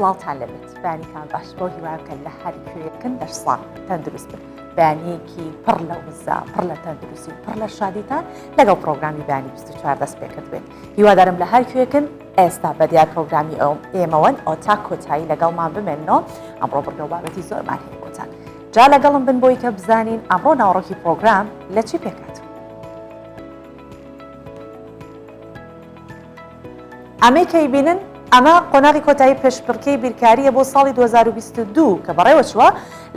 سڵاوتان لێبێت بەیانیتان باش بەو هیوایەم کە لە هەر کوێیەکن لەش ساغ تەندروست بن بەیانیەکی پڕ لە وزە پڕ لە تەندروستی و پڕ لە شادیتان لەگەڵ پرۆگرامی بەیانی 24 دەست پێکرد بێت هیوادارم لە هەر کوێکن ئێستا بە دیار پرۆگرامی ئەو ئێمەوەن ئەو تا کۆتایی لەگەڵمان بمێنەوە ئەمڕۆ بڕگە و بابەتی زۆرمان هەیە بۆتان جا لەگەڵم بن بۆی کە بزانین ئەمڕۆ ناوەڕۆکی پرۆگرام لە چی پێکهاتووە. ئەمەی کە ئەیبینن ئەمە قۆناغی کۆتایی پێشبڕکێی بیرکارییە بۆ ساڵی 2022 کە بەڕێوەچووە،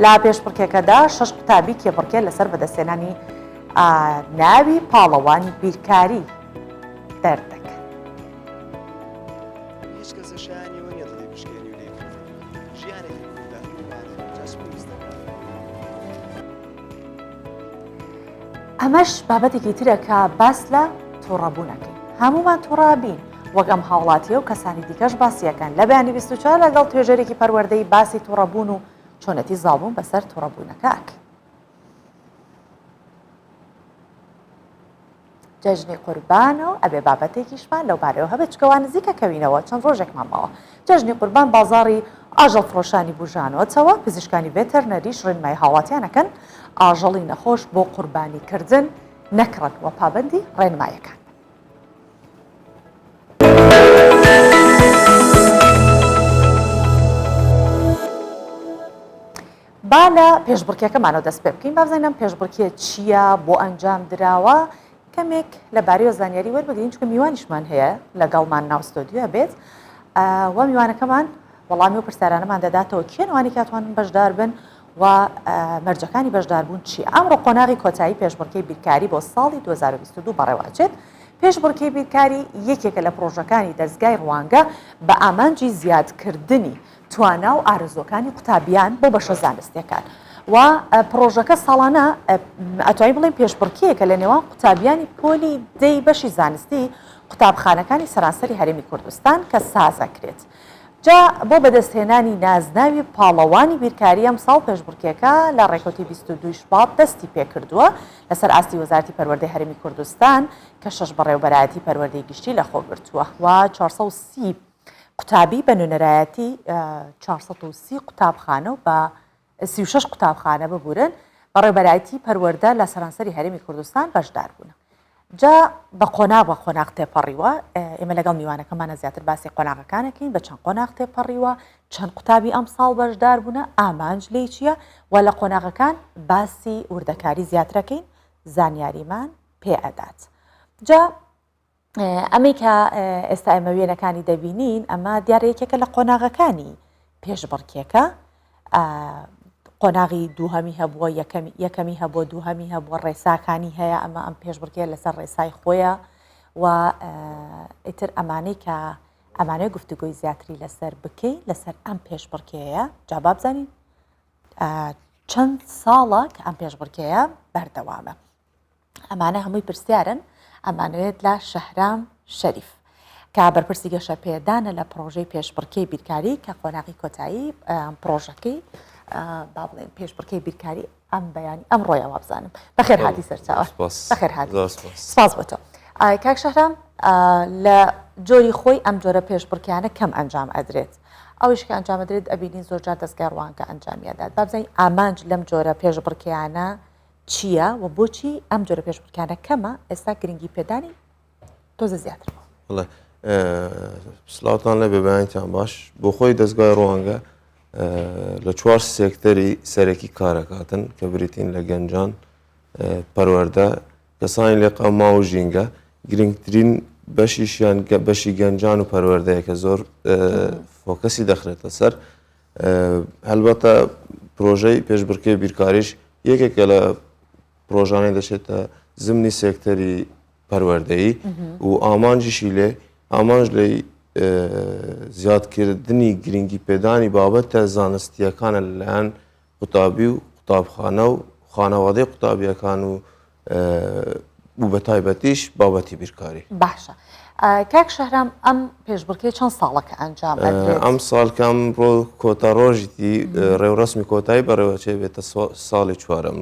لە پێشبڕکێکەدا شەش قوتابی کێبڕکێ لەسەر بەدەستهێنانی ناوی پاڵەوانی بیرکاری دەردەکەن. هیچ کەسێ شایانی ئەوە نیە دڵی بشکێنی و لێی توڕە بی. ژیانێکی کورتە هەموومان جا چ پێویست دەکات؟ ئەمەش بابەتێکی ترە کە باس لە توڕەبوون ئەکەین. هەموومان توڕە ئەبین، وەک ئەم هاوڵاتییە و کەسانی دیکەش باسی ئەکەن. لە بەیانی 24 لەگەڵ توێژەرێکی پەروەردەیی باسی توڕەبوون و چۆنێتی زاڵبوون بەسەر توڕەبوونەکە ئەکەین. جەژنی قوربانە و ئەبێ بابەتێکیشمان لەو بارەیەوە هەبێت چونکە وا نزیکە کەوینەوە چەند ڕۆژێکمان ماوە جەژنی قوربان بازاڕی ئاژەڵ فرۆشانی بوژانەوەتەوە پزیشکانی ڤێتەرنەریش ڕێنمایی هاوڵاتیان ئەکەن ئاژەڵی نەخۆش بۆ قوربانی کردن نەکڕن و پابەندی ڕێنمایەکان بن. با لە پێشبڕکێکەمانەوە دەست پێ بکەین، با بزانین ئەم پێشبڕکێ چییە، بۆ ئەنجام دراوە، کەمێک لە بارەیەوە زانیاری وەربگرین، چونکە میوانیشمان هەیە لەگەڵمان ناو ستۆدیۆ بێت و میوانەکەمان وەڵامی و پرسیارانەمان دەداتەوە کێن ئەوانەی کە ئەتوانن بەشدار بن و مەرجەکانی بەشداربوون چییە. ئەمڕۆ قۆناغی کۆتایی پێشبڕکێی بیرکاری بۆ ساڵی 2022 بەڕێوەئەچێت. پێشبڕکێی بیرکاری یەکێکە لە پڕۆژەکانی دەزگای ڕوانگە بە ئامانجی زیادکردنی توانا و ئارەزووەکانی قوتابیان بۆ بەشە زانستیەکان و پڕۆژەکە ساڵانە ئەتوانین بڵێین پێشبڕکێیەکە لە نێوان قوتابیانی پۆلی دەی بەشی زانستی قوتابخانەکانی سەرانسەری هەرێمی کوردستان کە سازەکرێت جا بۆ بەدەستهێنانی نازناوی پاڵەوانی بیرکاری ئەمساڵ پێشبڕکێکە لە ڕێکەوتی 22 شوبات دەستی پێکردووە لەسەر ئاستی وەزارەتی پەروەردەی هەرێمی کوردستان کە شەش بەڕێوەبەرایەتی پەروەردەی گشتی لەخۆگرتووە و 430 قوتابی بە نوێنەرایەتی 430 قوتابخانە و بە 36 قوتابخانە ببورن بەڕێوبەرایەتی پەروەردە لە سەرانسەری هەرێمی کوردستان بەشدار بوون. جا بە قۆناغ بە قۆناغ تێپەڕیوە ئێمە لەگەڵ میوانەکەمانە زیاتر باسی قۆناغەکانەکەین بە چەند قۆناغ تێپەڕیوە چەند قوتابی ئەم ساڵ بەشدار بوونە ئامانج لێی چییە و لە قۆناغەکان باسی وردەکاری زیاترەکەین زانیاریمان پێ ئەدات جا ئەمەی کە ئێستا ئێمە وێنەکانی دەبینین ئەمە دیارە یەکێکە لە قۆناغەکانی پێشبڕکێکە قۆناغی دووهەمی هەبووە یەکەمی یەکەمی هەبووە دووهەمی هەبووە ڕێساکانی هەیە ئەمە ئەم پێشبڕکێ لەسەر ڕێسای خۆیە و ئیتر ئەمانەی کە ئەمانەیە گفتوگۆی زیاتری لەسەر بکەین لەسەر ئەم پێشبڕکێیە جا با بزانین چەند ساڵە کە ئەم پێشبڕکێیە بەردەوامە ئەمانە هەمووی پرسیارن ئەمانەوێت لە شەهرام شەریف کە بەرپرسی گەشەپێدانە لە پڕۆژەی پێشبڕکێی بیرکاری کە قۆناغی کۆتایی پڕۆژەکەی با بڵێن پێشبڕکێی بیرکاری ئەم بەیانی ئەم ڕۆیە وابزانم بەخێر هاتی سەرچاوە بەخێر هاتی سپاس بۆ تۆ کاک شەهرام لە جۆری خۆی ئەم جۆرە پێشبڕکیانە کەم ئەنجام ئەدرێت ئەویش کە ئەنجام ئەدرێت ئەبینین زۆر جار دەستگای ڕوانگە ئەنجامیادات بابزانین ئامانج لەم جۆرە پێشبڕکیانە چییە و بۆچی ئەم جۆرە پێشبڕکانە کەمە، ئێستا گرنگی پێدانی تۆزە زیاتر بووە؟ بەڵێ سڵاوتان لێبێ بەیانتان باش بۆ خۆی دەستگای ڕوانگە لە چوار سێکتەری سەرەکی کارەکاتن کە بریتین لە گەنجان پەروەردە کەسانی لێقەوما و ژینگە گرنگترین بەشیشیان بەشی گەنجان و پەروەردەیە کە زۆر فۆکەسی دەخرێتە سەر هەلبەتە پرۆژەی پێشبڕکێ بیرکاریش یەکێکە لە پرۆژانەی دەچێتە زمنی سێکتەری پەروەردەیی و ئامانجیشی لێ ئامانج لێی زیادکردنی گرنگی پێدانی بابەتە زانستیەکانە لەلایەن قوتابی و قوتابخانە و خانەوادەی قوتابیەکان و و بە تایبەتیش بابەتی بیرکاری. باشە کاک شەهرام ئەم پێشبڕکێ چەند ساڵە کە ئەنجام ئەدرێت؟ ئەم ساڵ کە ئەمڕۆ کۆتا ڕۆژیتی ڕێوڕەسمی کۆتایی بەڕێوەچێ بێتە ساڵی چوارەم.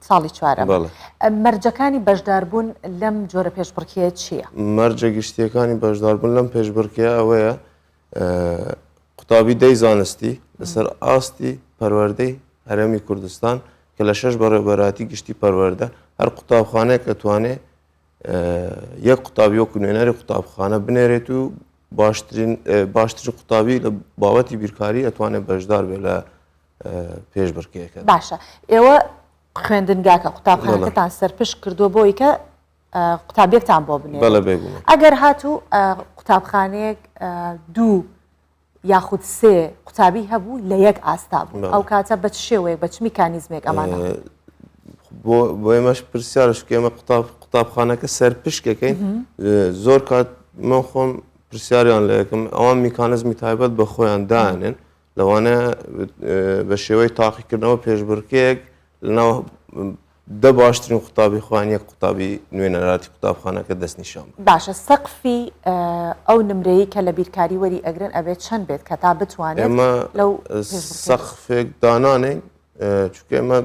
ساڵی چوارەم. بەڵێ. مەرجەکانی بەشداربوون لەم جۆرە پێشبڕکێیە چییە؟ مەرجە گشتییەکانی بەشداربوون لەم پێشبڕکێیە ئەوەیە. قوتابی دەی زانستی لەسەر ئاستی پەروەردەی هەرێمی کوردستان کە لە شەش بەڕێوەبەرایەتی گشتی پەروەردە هەر قوتابخانەیەک ئەتوانێ یەک قوتابی وەکو نوێنەری قوتابخانە بنێرێت و باشترین باشترین قوتابی لە بابەتی بیرکاری ئەتوانێت بەشدار بێ لە پێشبڕکێیەکە. باشە ئێوە خوێندنگاکە قوتابخانەکەتان سەرپشک کردووە بۆی کە قوتابیەکتان بۆ بنێرن. بەڵێ بێگومان. ئەگەر هاتوو قوتابخانەیەک دوو یاخود سێ قوتابی هەبوو لە یەک ئاستا بوو ئەو کاتە بە چ شێوەیەک بە چ میکانیزمێک ئەمانە؟ بۆ ئێمەش پرسیارە چونکە ئێمە قوتابخانەکە سەرپشکەکەین زۆر کات من خۆم پرسیاریان لە یەکەم ئەوان میکانزمی تایبەت بە خۆیان دانێن لەوانەیە بە شێوەی تاقیکردنەوە پێشبڕکێیەک لەناو دە باشترین قوتابی خۆیان یەک قوتابی نوێنەراتی قوتابخانەکە دەستنیشان بکەن. باشە سەقفی ئەو نمرەی کە لە بیرکاری وەری ئەگرن ئەبێت چەند بێت کە تا بتوانێت ئێمە لەو پێشبڕکێ سەقفێک دانانێین چونکە ئێمە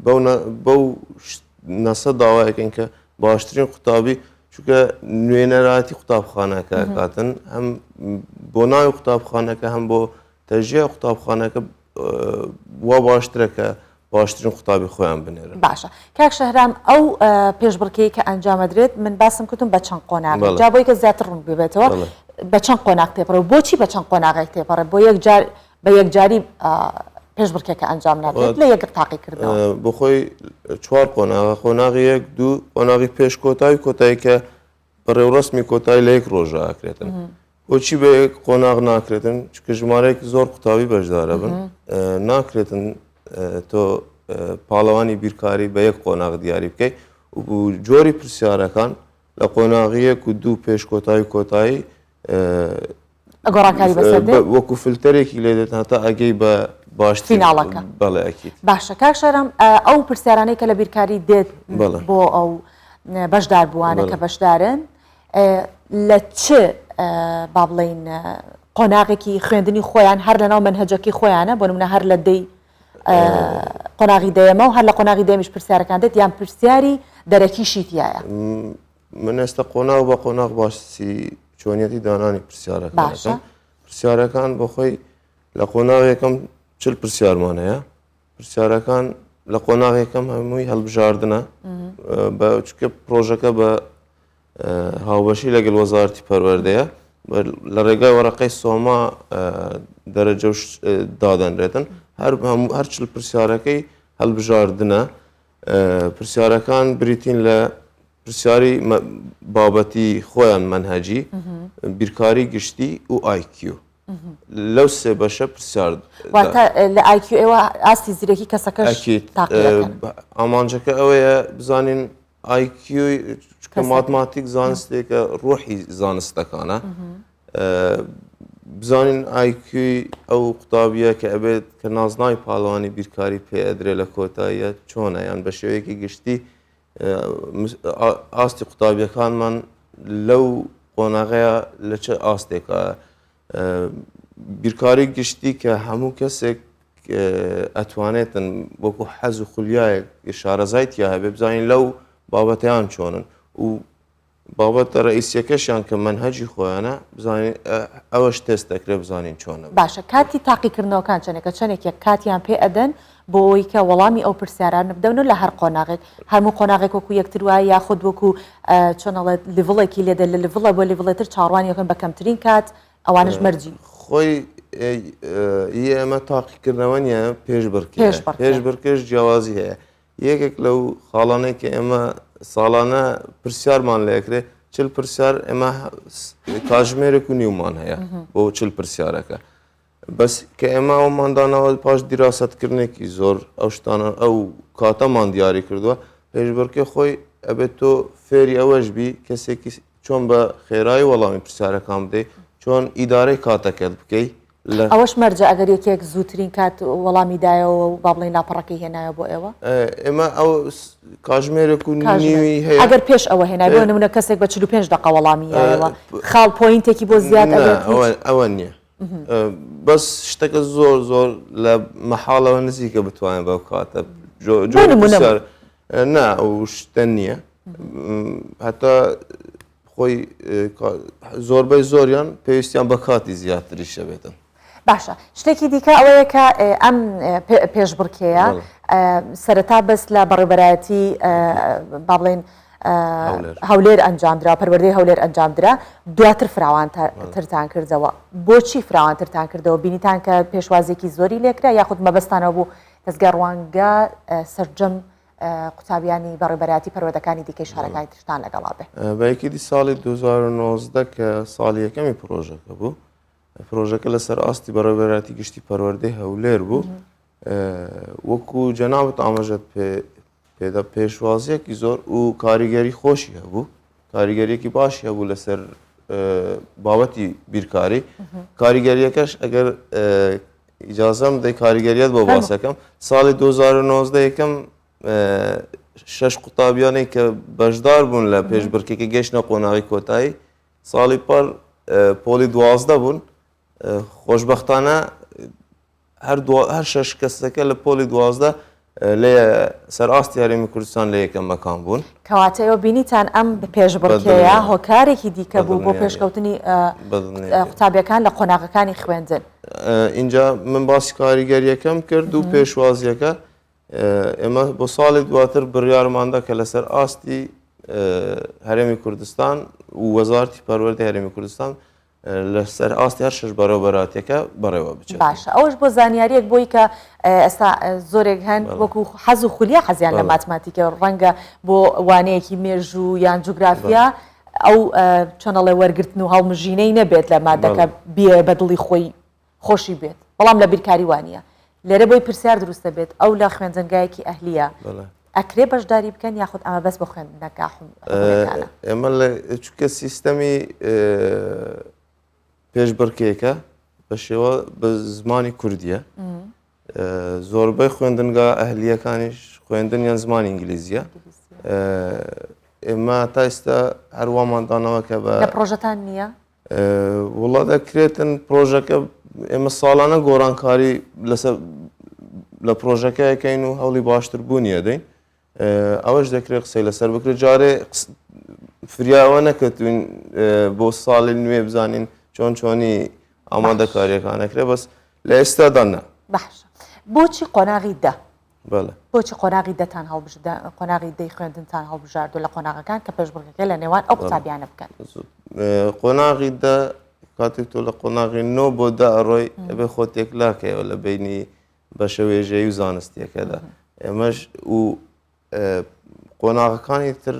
بەو بەو نەسە داوایەکەین کە باشترین قوتابی چونکە نوێنەرایەتی قوتابخانەکە کاتن هەم بۆ ناوی قوتابخانەکە هەم بۆ تەژیای قوتابخانەکە وا باشترە کە باشترین قوتابی خۆیان بنێرن. باشە کاک شەهرام ئەو پێشبڕکێی کە ئەنجامەدرێت من باسم کردم بە چەند قۆناغێک جا بۆی کە زیاتر ڕوون ببێتەوە بە چەند قۆناغ تێپەڕێ و بۆچی بە چەند قۆناغێک تێپەڕێ بۆ یەک جار بە یەکجاری پێشبڕکێکە ئەنجام نادرێت لە یەک تاقیکردنەوە؟ بۆ خۆی چوار قۆناغە قۆناغی یەک دوو قۆناغی پێش کۆتایی کۆتایی کە بە ڕێوڕەسمی کۆتایی لە یەک ڕۆژە ئاکرێتن بۆچی بە یەک قۆناغ ناکرێتن چکە ژمارەیەک زۆر قوتابی بەشدارە بن ناکرێتن تۆ پاڵەوانی بیرکاری بە یەک قۆناغ دیاری بکەیت و جۆری پرسیارەکان لە قۆناغی یەک و دوو پێش کۆتایی کۆتایی گۆڕانکاری بەسەر دێت؟ وەکو فلتەرێکی لێ دێت هەتا ئەگەی بە باشترین فیناڵەکە. بەڵێ ئەکید. باشە کاک شارام ئەو پرسیارانەی کە لە بیرکاری دێت بۆ ئەو بەشداربووانە کە بەشدارن لە چ با بڵین قۆناغێکی خوێندنی خۆیان هەر لەناو مەنهەجەکەی خۆیانە بۆ نمونە هەر لە دەی قۆناغی دەیەمە و هەر لە قۆناغی دەیەمیش پرسیارەکان دێت یان پرسیاری دەرەکیشی تایە؟ من ئێستا قۆناغ بە قۆناغ باسی چۆنیەتی دانانی پرسیارەکان باشە. دەکەم. پرسیارەکان بۆ خۆی لە قۆناغ یەکەم چل پرسیارمان هەیە پرسیارەکان لە قۆناغ یەکەم هەمووی هەڵبژاردنە بە چونکە پرۆژەکە بە هاوبەشی لەگەڵ وەزارەتی پەروەردەیە لە ڕێگای وەرەقەی سۆما دەرەجە دادەنرێتن هەر هەر چل پرسیارەکەی هەڵبژاردنە پرسیارەکان بریتین لە پرسیاری بابەتی خۆیان مەنهەجی، بیرکاری گشتی و IQ. لەو سێ بەشە پرسیار واتە لە IQ ئێوە ئاستی زیرەکی کەسەکەش تاقی دەکەن. ئامانجەکە ئەوەیە بزانین IQ چونکە ماتماتیک زانستێکە ڕۆحی زانستەکانە. بزانین IQ ی ئەو قوتابیە کە ئەبێت کە نازناوی پاڵەوانی بیرکاری پێ ئەدرێ لە کۆتاییە چۆنە یان بە شێوەیەکی گشتی ئاستی قوتابیەکانمان لەو قۆناغەیە لە چ ئاستێکە بیرکاری گشتی کە هەموو کەسێک ئەتوانێتن وەکو حەز و خولیایەک شارەزای تیا هەبێ بزانین لەو بابەتیان چۆنن و بابەتە ڕەئیسیەکەشیان کە مەنهەجی خۆیانە بزانین ئەوەش تێست دەکرێت بزانین چۆنە. باشە کاتی تاقیکردنەوەکان چەنێکە چەنێکێک کاتیان پێ ئەدەن بۆ ئەوەی کە وەڵامی ئەو پرسیارانە بدەن و لە هەر قۆناغێک هەموو قۆناغێک وەکو یەکتر وایە یاخود وەکو چۆن ئەڵێت level ێکی لێ دێت لە level ە بۆ level ێ تر چاوەڕوانی ئەکەن بە کەمترین کات ئەوانەش مەرجی خۆی ئی ئێمە تاقیکردنەوە نییە پێشبڕکێ پێشبڕکێ. پێشبڕکێش جیاوازی هەیە یەکێک لەو خاڵانەی کە ئێمە ساڵانە پرسیارمان لێکرێ چل پرسیار ئێمە کاژمێرێک و نیومان هەیە بۆ چل پرسیارەکە بەس کە ئێمە ئەومان داناوە پاش دیراسەتکردنێکی زۆر ئەو شتانە ئەو کاتەمان دیاری کردووە پێشبڕکێ خۆی ئەبێت تۆ فێری ئەوەش بی کەسێکی چۆن بە خێرایی وەڵامی پرسیارەکان بدەیت چۆن ئیدارەی کاتەکەت بکەیت لە ئەوەش مەرجە ئەگەر یەکێک زووترین کات وەڵامی دایەوە و با بڵێین لاپەڕەکەی هێنایەوە بۆ ئێوە؟ ئێمە ئەو کاژمێرێک و نیوی هەیە. ئەگەر پێش ئەوە هێنای بۆ نمونە کەسێک بە 45 دەقە وەڵامی یایەوە خاڵ point ێکی بۆ زیاد ئەبێت؟ ئەوە نییە بەس شتەکە زۆر زۆر لە مەحاڵەوە نزیکە بتوانێت بەو کاتە نا ئەو شتە نییە هەتا خۆی زۆربەی زۆریان پێویستیان بە کاتی زیاتریش دەبێتن. باشە شتێکی دیکە ئەوەیە کە ئەم پێشبڕکێیە سەرەتا بەس لە بەڕێوبەرایەتی با بڵێن هەولێر ئەنجامدرا پەروەردەی هەولێر ئەنجامدرا دواتر فراوانترتان کردەوە بۆچی فراوانترتان کردەوە بینیتان کە پێشوازێکی زۆری لێکرا یاخود مەبەستانەوە بوو دەستگای ڕوانگە سەرجەم قوتابیانی بەڕێوبەرایەتی پەروەردەکانی دیکەی شارەکانی ترتان لەگەڵا بێ؟ بە یەکێتی ساڵی 2019 کە ساڵی یەکەمی پرۆژەکە بوو پرۆژەکە لەسەر ئاستی بەڕێوەبەرایەتی گشتی پەروەردەی هەولێر بوو وەکو جەنابت ئاماژەت پێ پێدا پێشوازیەکی زۆر و کاریگەری خۆشی هەبوو کاریگەریەکی باشی هەبوو لەسەر بابەتی بیرکاری کاریگەریەکەش ئەگەر ئیجازەم دەی کاریگەریت بۆ باسەکەم ساڵی 2019 یەکەم شەش قوتابیانەی کە بەشدار بوون لە پێشبڕکێکە گەشتە قۆناغی کۆتایی ساڵی پار پۆلی 12 بوون خۆشببختانە هەر هەر شەش کەسەکە لە پۆلی 12 لە سەر ئاستی هەرێمی کوردستان لە یەکەم مەکان بوون. کەواتە ئێوە بینیتان ئەم پێشبڕکێیە هۆکارێکی دیکە بوو بۆ پێشکەوتنی قوتابیەکان لە قۆناغەکانی خوێندن. ئینجا من باسی کاریگەریەکەم کرد و پێشوازیەکە ئێمە بۆ ساڵی دواتر بڕیارماندا کە لەسەر ئاستی هەرێمی کوردستان و وەزارتی پەروەردەی هەرێمی کوردستان لەسەر ئاستی هەر شەش بەڕێوەبەراتیەکە بەڕێوە بچێت. باشە ئەوەش بۆ زانیاریەک بۆی کە ئێستا زۆرێک هەن وەکو حەز و خولیا حەزیان لە ماتماتیکە ڕەنگە بۆ وانەیەکی مێژوو یان جوگرافیا ئەو چۆنەڵێ وەرگرتن و هەڵمژینەی نەبێت لە مادەکە بێ بە دڵی خۆی خۆشی بێت بەڵام لە بیرکاری وانە لێرە بۆی پرسیار دروستە بێت ئەو لە خوێندنگایەکی ئەهلیە ئەکرێ بەشداری بکەن یاخود ئەمە بەس بۆ خوێندنەکە حکومیەکانە؟ ئێمە لە چونکە سیستەمی پێشبڕکێکە بە شێوە بە زمانی کوردیە زۆربەی خوێندنگا ئەهلیەکانیش خوێندنیان زمانی ئینگلیزیە ئێمە تا ئێستا هەروامان دانەوە کە بە لە پرۆژەتان نییە؟ وڵا دەکرێتن پرۆژەکە ئێمە ساڵانە گۆڕانکاری لەسەر لە پرۆژەکەیەکەین و هەوڵی باشتر بوونی ئەدەین ئەوەش دەکرێت قسەی لەسەر بکرێت جارێ فریاوە نەکەتوین بۆ ساڵی نوێ بزانین چۆن چۆنی ئامادەکاریەکان ئەکرێ بەس لە ئێستادا نا. باشە بۆچی قۆناغی دە؟ بەڵێ. بۆچی قۆناغی دەتان هەڵبژ قۆناغی دەی خوێندنتان هەڵبژاردو لە قۆناغەکان کە پێشبڕکێکە لە نێوان ئەو قوتابیانە بکەن؟ قۆناغی دە کاتێک تۆ لە قۆناغی نۆ بۆ دە ئەڕۆی ئەبێ خۆت تێکلاکەیەوە لە بینی بەشە وێژەیی و زانستیەکەدا ئێمەش و قۆناغەکانی تر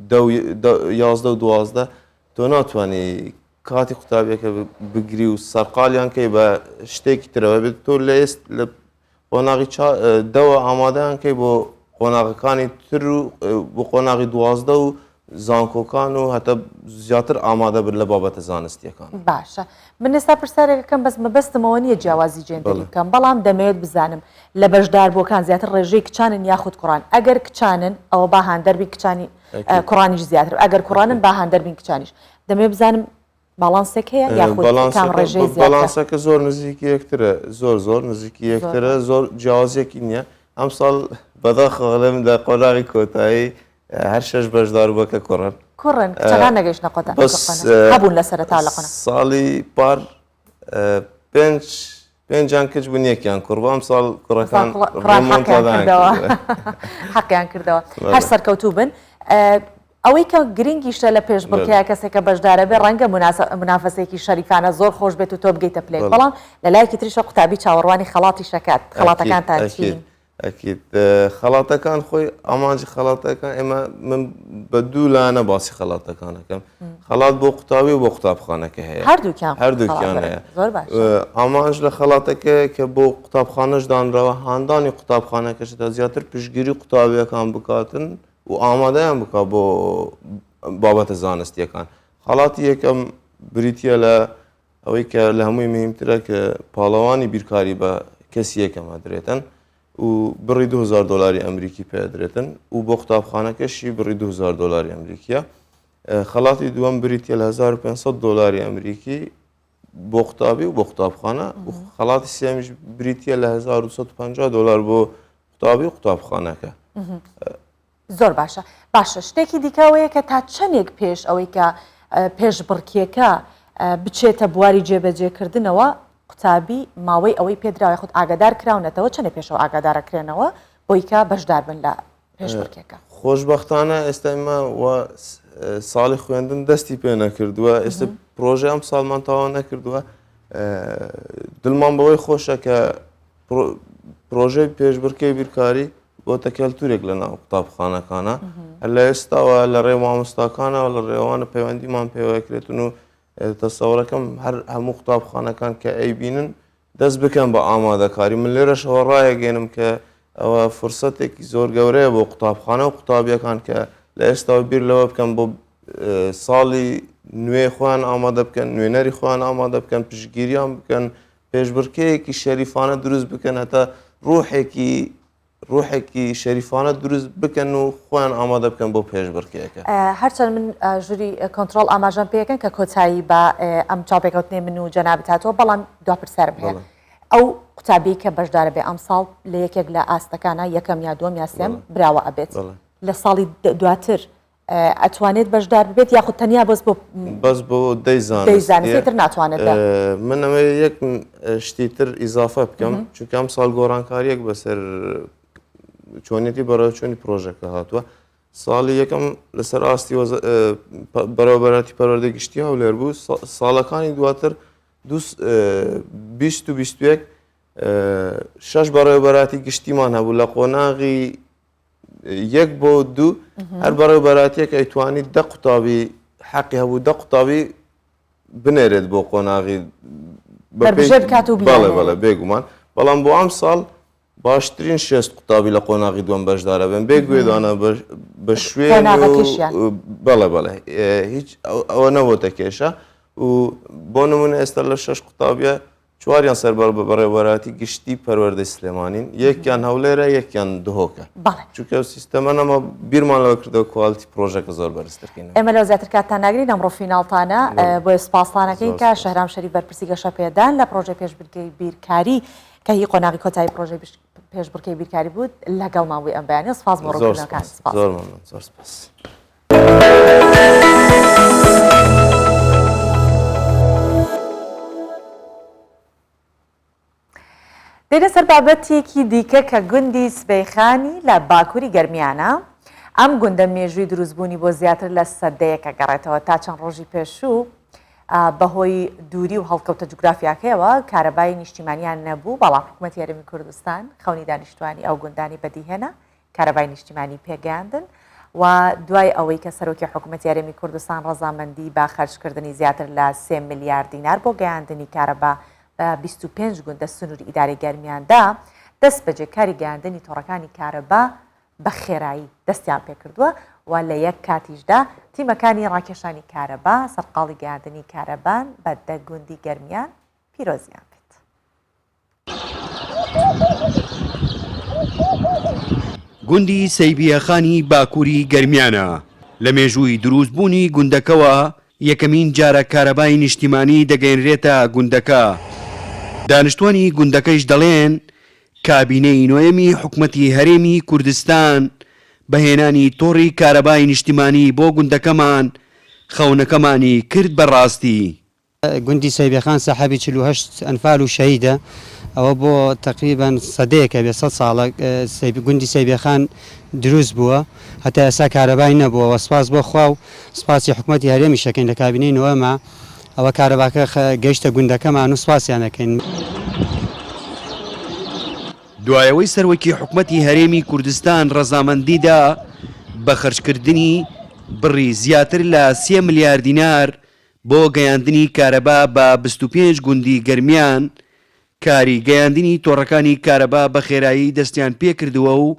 11 و 12 تۆ ناتوانانی کاتی قوتابیەکە بگری و سەرقاڵیان کەی بە شتێکی ترەوە بێت تۆ لە ئێست لە قۆناغی دەوە ئامادەیان کەی بۆ قۆناغەکانی تر و بۆ قۆناغی 12 و زانکۆکان و هەتا زیاتر ئامادە بن لە بابەتە زانستیەکان. باشە من ئێستا پرسیارێک ئەکەم بەس مەبەستم ئەوە نییە جیاوازی جێندەری بکەم بەڵام دەمەوێت بزانم لە بەشداربووەکان زیاتر ڕێژەی کچانن یاخود کوڕان ئەگەر کچانن ئەوە با هاندەر بین کچانی کوڕانیش زیاتر ئەگەر کوڕانن با هاندەر بین کچانیش دەمەوێت بزانم باڵانسێک هەیە یاخود کام ڕێژەی زیاترە؟ باڵانسەکە زۆر نزیکی یەکترە زۆر زۆر نزیکی یەکترە زۆر جیاوازیەکی نییە ئەمساڵ بەداخەوە ئەڵێم لە قۆناغی کۆتایی هەر شەش بەشداربووەکە کوڕن. کوڕن کچەکان نەگەیشتنە قۆناغ بەس هەبوون لە سەرەتا لە قۆناغ. ساڵی پار پێنج پێنجیان کچ بوون یەکیان کوڕ بوو ئەمساڵ کوڕەکان کوڕان حەقیان کردەوە حەقیان کردەوە هەر سەرکەوتوو بن. ئەوەی کە گرنگیشە لە پێشبڕکێیا کەسێک کە بەشدارە بێ ڕەنگە مونافەسەیەکی شەریفانە زۆر خۆش بێت و تۆ بگەیتە پلەیەک بەڵام لە لایەکی تریشەوە قوتابی چاوەڕوانی خەڵاتیش ئەکات خەڵاتەکانتان چین؟ ئەکید خەڵاتەکان خۆی ئامانجی خەڵاتەکان ئێمە من بە دوو لایەنە باسی خەڵاتەکان ئەکەم خەڵات بۆ قوتابی و بۆ قوتابخانەکە هەیە هەردووکیان هەردووکیان هەیە زۆر باش ئامانج لە خەڵاتەکە کە بۆ قوتابخانەش دانراوە هاندانی قوتابخانەکەش تا زیاتر پشتگیری قوتابیەکان بکاتن و ئامادەیان بکات بۆ بابەتە زانستیەکان خەڵاتی یەکەم بریتە لە ئەوەی کە لە هەمووی مهمترە کە پاڵەوانی بیرکاری بە کەسی یەکەم ئەدرێتن و بڕی 2000 دلاری ئەمریکی پێ ئەدرێتن و بۆ قوتابخانەکەشی بڕی 2000 دلاری ئەمریکیە خەڵاتی دووەم بریتە لە 1500 دلاری ئەمریکی بۆ قوتابی و بۆ قوتابخانە و خەڵاتی سێمیش بریتە لە 1250 دلار بۆ قوتابی و قوتابخانەکە. زۆر باشە باشە شتێکی دیکە ئەوەیە کە تا چەندێک پێش ئەوەی کە پێشبڕکێکە بچێتە بواری جێبەجێکردنەوە قوتابی ماوەی ئەوەی پێدراوە یاخود ئاگادار کراونەتەوە چەندێ پێشەوە ئاگادارەکرێنەوە بۆی کە بەشدار بن لە پێشبڕکێکە؟ خۆشبەختانە ئێستا ئێمە وا ساڵی خوێندن دەستی پێ نەکردووە ئێستا پرۆژە ئەم ساڵمان تەواو نەکردووە دڵمان بەوەی خۆشە کە پرۆژەی پێشبڕکێی بیرکاری بۆتە کەلتورێک لە ناو قوتابخانەکانە هەر لە ئێستاوە لە ڕێ مامۆستاکانەوە لە ڕێوانە پەیوەندیمان پێوەکرێتن و تەسەوڕەکەم هەر هەموو قوتابخانەکان کە ئەیبینن دەست بکەن بە ئامادەکاری من لێرەشەوە ڕایەگەێنم کە ئەوە فرسەتێکی زۆر گەورەیە بۆ قوتابخانە و قوتابیەکان کە لە ئێستاوە بیر لەوە بکەن بۆ ساڵی نوێ خۆیان ئامادە بکەن نوێنەری خۆیان ئامادە بکەن پشتگیریان بکەن پێشبڕکێیەکی شەریفانە دروست بکەن هەتا ڕوحێکی ڕوحێکی شەریفانە دروست بکەن و خۆیان ئامادە بکەن بۆ پێشبڕکێیەکە. هەرچەند من ژووری کۆنتڕۆڵ ئاماژەم پێکەن کە کۆتایی بە ئەم چاوپێکەوتنەی من و جەنابت هاتووە، بەڵام دوا پرسیارم هەیە. ئەو قوتابیەی کە بەشدارە بێ ئەمساڵ لە یەکێک لە ئاستەکانە یەکەم یا دووەم یا سێم براوە ئەبێت لە ساڵی دواتر ئەتوانێت بەشدار ببێت یاخود تەنیا بەس بۆ بەس بۆ دەی زانستی زانستی تر ناتوانێت من ئەمە یەک شتی تر ئیزافە بکەم چونکە ئەم ساڵ گۆڕانکاریەک بەسەر چۆنیەتی بەڕێوەچوونی پرۆژەکە هاتووە ساڵی یەکەم لەسەر ئاستی بەڕێوەبەرایەتی پەروەردەی گشتی هەولێر بوو ساڵەکانی دواتر 20 و 21 شەش بەڕێوەبەراتی گشتیمان هەبوو لە قۆناغی یەک بۆ دوو هەر بەڕێوبەراتیەک ئەیتوانی دە قوتابی حەقی هەبوو دە قوتابی بنێرێت بۆ قۆناغی بەربژێر بکات و بەڵێ بەڵێ بێگومان بەڵام بۆ ئەم ساڵ باشترین شێست قوتابی لە قۆناغی دووەم بەشدارە بن بێ گوێدانە بە شوێن بەڵێ بەڵێ هیچ ئەوە نەبۆتە کێشە و بۆ نمونە ئێستا لە شەش قوتابیە چواریان سەر بە بەڕێوەبەرایەتی گشتی پەروەردەی سلێمانین، یەکیان هەولێرە، یەکیان دهۆکە. بەڵێ. چونکە ئەو سیستەمە نەما، بیرمان لەوە کردەوە کوالیتی پڕۆژەکە زۆر بەرزتر کەینەوە. ئێمە لەوە زیاتر کاتتان ناگرین، ئەمڕۆ فیناڵتانە، بۆیە سوپاستان ئەکەین کە شەهرام شەریف بەرپرسی گەشەپێدان لە پڕۆژەی پێشبرکێی بیرکاری کە هی قۆناغی کۆتایی پڕۆژەی پێشبڕکێی بیرکاری بوو لەگەڵمان بووی ئەم بەیانیە. سوپاس بۆ ڕوونکردنەوەکان. سوپاس. زۆر مەمنون. زۆر سوپاس. دێنە سەر بابەتێکی دیکە کە گوندی سبەیخانی لە باکووری گەرمیانە. ئەم گوندە مێژووی دروستبوونی بۆ زیاتر لە سەدەیەکە گەڕێتەوە تا چەند ڕۆژی پێشوو بەهۆی دووری و هەڵکەوتە جوگرافیاکەیەوە کارەبای نیشتیمانیان نەبوو، بەڵام حکومەتی هەرێمی کوردستان خەونی دانیشتوانی ئەو گوندانی بەدیهێنا کارەبای نیشتیمانی پێگەیاندن و دوای ئەوەی کە سەرۆکی حکومەتی هەرێمی کوردستان ڕەزامەندی بە خەرجکردنی زیاتر لە سێ ملیار دینار بۆ گەیاندنی کارەبا بە 25 گوندە سنووری ئیدارەی گەرمیان دا، دەستبەجێ کاری گەیاندنی تۆڕەکانی کارەبا بە خێرایی دەستیان پێکردووە و لە یەک کاتیشدا تیمەکانی ڕاکێشانی کارەبا سەرقاڵی گەیاندنی کارەبان بە دە گوندی گەرمیان پیرۆزیان بێت. گوندی سەیبیەخانی باکووری گەرمیانە، لە مێژووی دروستبوونی گوندەکەوە یەکەمین جارە کارەبای نیشتیمانی دەگەیەنرێتە گوندەکە، دانیشتوانی گوندەکەیش دەڵێن، کابینەی نۆیەمی حکومەتی هەرێمی کوردستان بە هێنانی تۆڕی کارەبای نیشتیمانی بۆ گوندەکەمان خەونەکەمانی کرد بە ڕاستی. گوندی سەیبێخان سەحەبی 48 ئەنفال و شەهیدە، ئەوە بۆ تەقریبەن سەدەیەک ئەبێ، سەد ساڵە گوندی سەیبێخان دروست بووە، هەتا ئێستا کارەبای نەبووە، وە سپاس بۆ خوا و سپاسی حکومەتی هەرێمیش ئەکەین لە کابینەی نۆیەما ئەوە کارەباکە گەیشتە گوندەکەمان و سپاسیان ئەکەین. دوایئەوەی سەرۆکی حکومەتی هەرێمی کوردستان ڕەزامەندی دا بە خەرجکردنی بڕی زیاتر لە سێ ملیار دینار بۆ گەیاندنی کارەبا بە 25 گوندی گەرمیان، کاری گەیاندنی تۆڕەکانی کارەبا بە خێرایی دەستیان پێکردووە و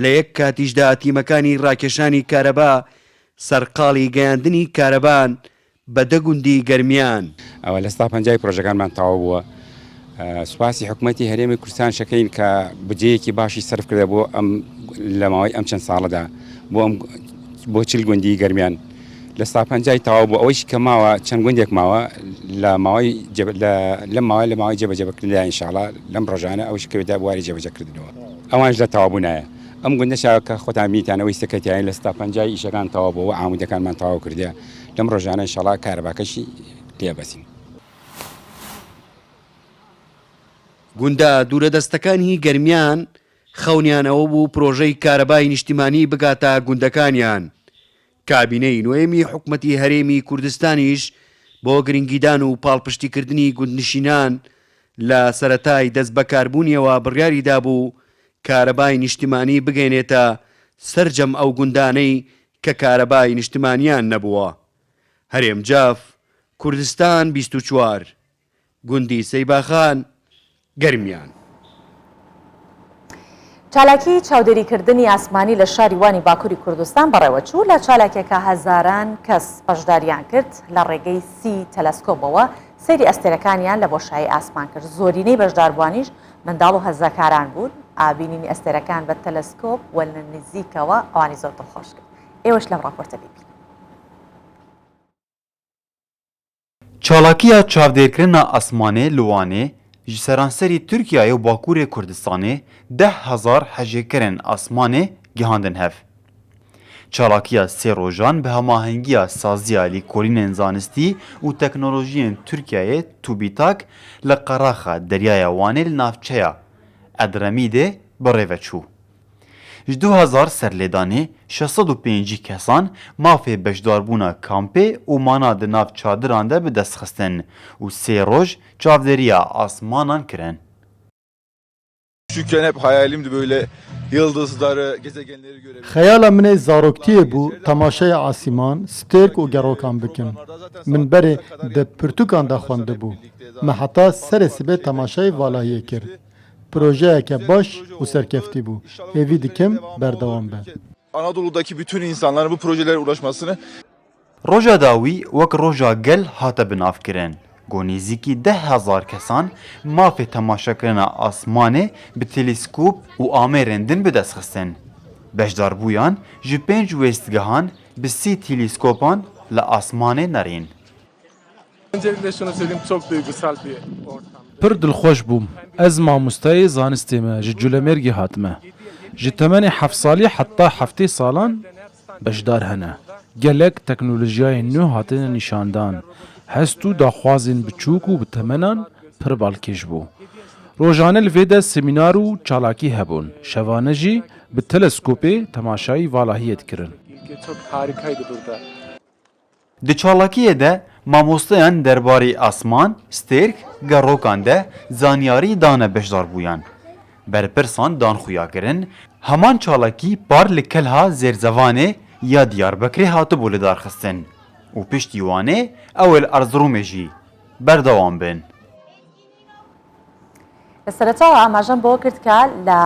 لە یەک کاتیشدا تیمەکانی ڕاکێشانی کارەبا سەرقاڵی گەیاندنی کارەبان بە دە گوندی گەرمیان. ئەوە لە سەدا پەنجای پرۆژەکانمان تەواو بووە. سوپاسی حکومەتی هەرێمی کوردستانیش ئەکەین کە بودجەیەکی باشی سەرف کردە بۆ ئەم لە ماوەی ئەم چەند ساڵەدا بۆ ئەم بۆ 40 گوندی گەرمیان. لە سا پەنجای تەواو بوو ئەوەیش کە ماوە چەند گوندێک ماوە لە ماوەی لەم ماوە لە ماوەی جێبەجێبکردندا ئینشاڵا لەم ڕۆژانە ئەوش کەوێتە بواری جێبەجێکردنەوە ئەوانش لە تەواو بوونایە ئەم گوندەشا کە خۆتان بینیتان ئەوەی سکەتیان لە ستا پەنجای ئیشەکان تەواو بووە ئامودەکانمان تەواو کردە لەم ڕۆژانە ئینشاڵا کارەباکەشی. لێ بەسین. گوندە دوورەدەستەکانی گەرمیان خەونیان ئەوە بوو پرۆژەی کارەبای نیشتیمانی بگاتە گوندەکانیان، کابینەی نۆیەمی حکومەتی هەرێمی کوردستانیش بۆ گرنگیدان و پاڵپشتیکردنی گوندنشینان لە سەرەتای دەستبەکاربوونیەوە بڕیاری دابوو کارەبای نیشتیمانی بگەینێتە سەرجەم ئەو گوندانەی کە کارەبای نیشتمانیان نەبووە. هەرێم جاف، کوردستان 24. گوندی سەیباخان، گەرمیان. چالاکی چاودێریکردنی ئاسمانی لە شاری وانی باکوری کوردستان بەڕێوەچوو، لە چالاکیەکە هەزاران کەس بەشداریان کرد، لە ڕێگەی سی تەلەسکۆبەوە سەیری ئەستێرەکانیان لە بۆشایی ئاسمان کرد، زۆرینەی بەشداربووانیش منداڵ و هەرزەکاران بوون، بینینی ئەستێرەکان بە تەلەسکۆب و لە نزیکەوە ئەوانی زۆر دڵخۆش کرد. ئێوەش لەم ڕاپۆرتە بیبینن. Çalakiya çavdêrkirina asmanê li Wanê ji seranserî Tirkiyeyê û Bakurê Kurdistanê 10,000 hejêkerên asmanê gihandin hev. Çalakiya sê rojan bi hemahengiya Saziya Lêkolînên Zanistî û Teknolojiyên Tirkiyeyê TUBITAK li qeraxa Deryaya Wanê li navçeya Edremîdê bi rê ve çû. Ji 2000 serlêdanê 650 kesan mafê beşdarbûna kampê û mana di nav çadiran de bi dest xistin û sê roj çavdêriya asmanan kirin. Küçükken hep hayalimdi böyle yıldızları, gezegenleri görebilmek. Xeyala min ê zaroktiyê bû temaşeya asîman, stêrk û gerokan bikim. Min berê di pirtûkan de xwendibû. Me heta serê sibê temaşeyê valahiyê kir. Projeyeke baş û serkeftî bû. Hêvî dikim berdewam be. Anadolu'daki bütün insanların bu projelere ulaşmasını Roja dawî wek Roja Gel hate binavkirin ku nêzîkî 10,000 kesan mafê temaşekirina asmanê bi teleskop û amêrên din bi dest xistin. Beşdarbûyan ji pênc wêstgehan bi sî teleskopan li asmanê nerîn. Öncelikle şunu söyleyeyim çok duygusal bir ortam. Pir dilxweş bûm. Ez mamosteyê zanistê me, ji Culemêrgê hatime. Ji temenê heft salî heta heftê salan beşdar hene. Gelek teknolojiyayên nû hatine nîşandan. Hest û daxwazên biçûk û bi temenan pir balkêş bû. Rojane li vê de semînar û çalakî hebûn. Şevane jî bi teleskopê temaşayî valahiyê dikirin. Çok harikaydı burada. Di çalakiyê de mamosteyan derbarê asman, stêrk, gerokan de zanyarî dane beşdarbûyan. Berpirsan dan xuyakirin, heman çalakî par li Kelha Zêrzevanê ya Diyarbekirê hatibû lidarxistin û piştî Wanê ew ê li Erziromê jî berdewam bin. لە سەرەتاوە ئاماژەم بەوە کرد کە لە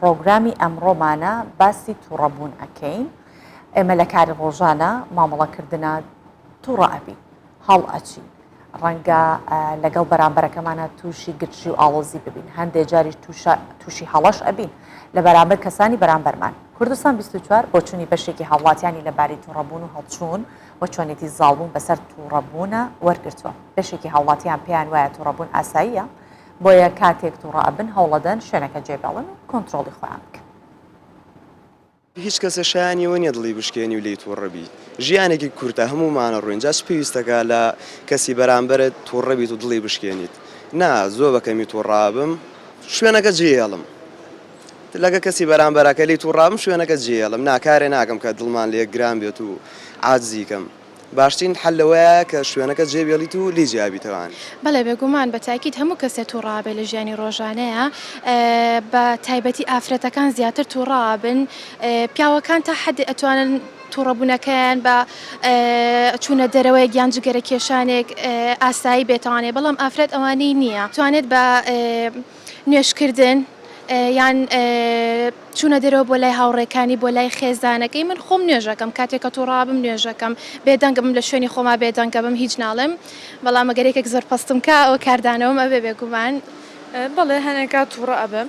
پرۆگرامی ئەمڕۆمانە باسی تووڕەبوون ئەکەین. ئێمە لە کاری ڕۆژانە مامەڵەکردنا تووڕە ئەبین، هەڵ ئەچین، ڕەنگە لەگەڵ بەرامبەرەکەمانە تووشی گرژی و ئاڵۆزی ببین، هەندێ جاریش تووشی هەڵەش ئەبین لە بەرامبەر کەسانی بەرامبەرمان. کوردستان 24 بۆچوونی بەشێکی هاوڵاتیانی لەبارەی تووڕەبوون و هەڵچوون و چۆنێتی زاڵبوون بەسەر تووڕەبوونە وەرگرتووە. بەشێکی هاوڵاتیان پێیان وایە تووڕەبوون ئاساییە، بۆیە کاتێک تووڕە ئەبن هەوڵەدەن شوێنەکە جێبێڵن و کۆنترۆڵی خۆیان بکەن. هیچ کەسێ شایانی ئەوە نیە دڵی بشکێنی و لێی توڕە بی ژیانێکی کورتە هەموومان ئەڕۆین جا چ پێویستەکا لە کەسی بەرامبەرت توڕە بیت و دڵی بشکێنیت نا زۆ بە کەمی توڕابم شوێنەکە جێیەڵم لەگە کەسی بەرامبەرا کە لێی توڕابم شوێنەکە جێیەڵم نا کارێ ناکەم کە دڵمان لێک گران بێت و عاجزی کەم باشترین حەل لەوەیە کە شوێنەکە جێ بێڵیت و لێی جیا بیتەوە. بەڵێ بێگومان بە تاکید هەموو کەسێ توڕە ئەبێ لە ژیانی ڕۆژانەیا بە تایبەتی ئافرەتەکان زیاتر توڕە ئەبن پیاوەکان تا حەدێ ئەتوانن توڕەبوونەکەیان بە چوونە دەرەوەیەک یان جگەرە کێشانێک ئاسایی بێتوانێ بەڵام ئافرەت ئەوانەی نییە توانێت بە نوێژکردن یان چوونە دەرەوە بۆ لای هاوڕێکانی بۆ لای خێزانەکەی من خۆم نوێژەکەم کاتێک کە توڕابم نوێژەکەم بێدەنگم لە شوێنی خۆما بێدەنگەبم هیچ ناڵێم بەڵام ئەگەر یەکێک زۆر پەستم کا ئەوە کاردانەوەم ئەبێ بێگومان. بەڵێ هەنێک کات توڕە ئەبم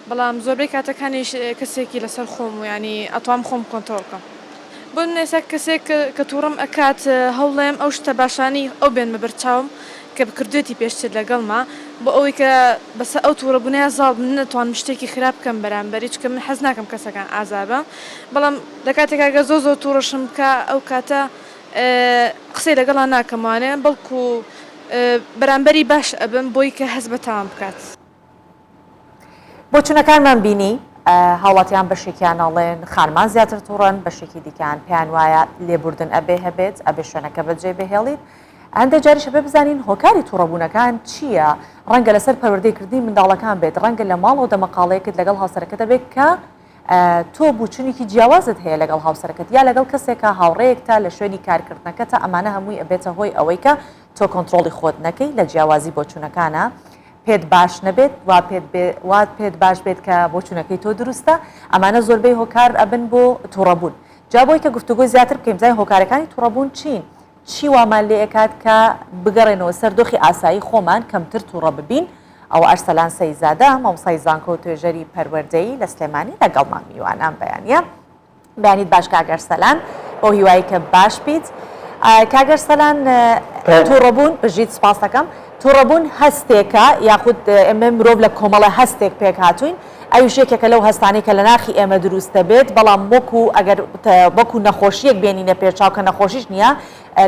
بەڵام زۆربەی کاتەکانیش کەسێکی لەسەر خۆم و یانی ئەتوام خۆم کۆنتڕۆڵ کەم بۆ نمونە ئێستا کەسێک کە توڕەم ئەکات هەوڵێم ئەو شتە باشانەی ئەو بێنمە بەرچاوم کە کردوێتی پێشتر لەگەڵما بۆ ئەوەی کە بەسەر ئەو توڕەبوونەیا زاڵ بم نەتوانم شتێکی خراپ بکەم بەرامبەری چونکە من حەز ناکەم کەسەکان ئازار بەم بەڵام لە کاتێکا گەر زۆر زۆر توڕەشم بکا ئەو کاتە. قسەی لەگەڵا ناکەم وانێ بەڵکو بەرامبەری باش ئەبم بۆی کە هەست بە تاوان بکات. بۆچونەکانمان بینی، هاوڵاتیان بەشێکیان ئەڵێن خانمان زیاتر توڕەن، بەشێکی دیکەیان پێیان وایە لێبوردن ئەبێ هەبێت، ئەبێ شوێنەکە بەجێ بهێڵیت. هەندێک جاریش ئەبێ بزانین هۆکاری توڕەبوونەکان چییە، ڕەنگە لەسەر پەروەردەی کردنی منداڵەکان بێت، ڕەنگە لە ماڵەوە دەمەقاڵەیەکت لەگەڵ هاوسەرەکەت هەبێت کە تۆ بوچونێکی جیاوازت هەیە لەگەڵ هاوسەرەکەت یا لەگەڵ کەسێکا هاوڕێیەکتە لە شوێنی کارکردنەکەتە ئەمانە هەمووی ئەبێتە هۆی ئەوەی کە تۆ کۆنتڕۆڵی خۆت نەکەی لە جیاوازی بۆچونەکانا پێت باش نەبێت وا پێت بێ وات پێت باش بێت کە بۆچونەکەی تۆ دروستە ئەمانە زۆربەی هۆکار ئەبن بۆ توڕەبوون جا بۆی کە گفتوگۆی زیاتر بکەین بزانین هۆکارەکانی توڕەبوون چین چی وامان لێ ئەکات کە بگەڕێنەوە سەر دۆخی ئاسایی خۆمان کەمتر توڕە ببین؟ ئەوە ئەرسەلان سەیزادە، مامۆستای زانکۆ و توێژەری پەروەردەیی لە سلێمانی لەگەڵمان میوانە ئەم بەیانییە. بەیانیت باش کاک ئەرسەلان، بەو هیوایەی کە باش بیت. کاک ئەرسەلان توڕەبوون، بژیت سوپاست دەکەم. توڕەبوون هەستێکە یاخود ئێمە مرۆڤ لە کۆمەڵە هەستێک پێکهاتووین، ئەویش یەکێکە لەو هەستانەی کە لە ناخی ئێمە دروست دەبێت، بەڵام وەکو ئەگەر وەکو نەخۆشییەک بێنینە پێشچاو کە نەخۆشیش نییە،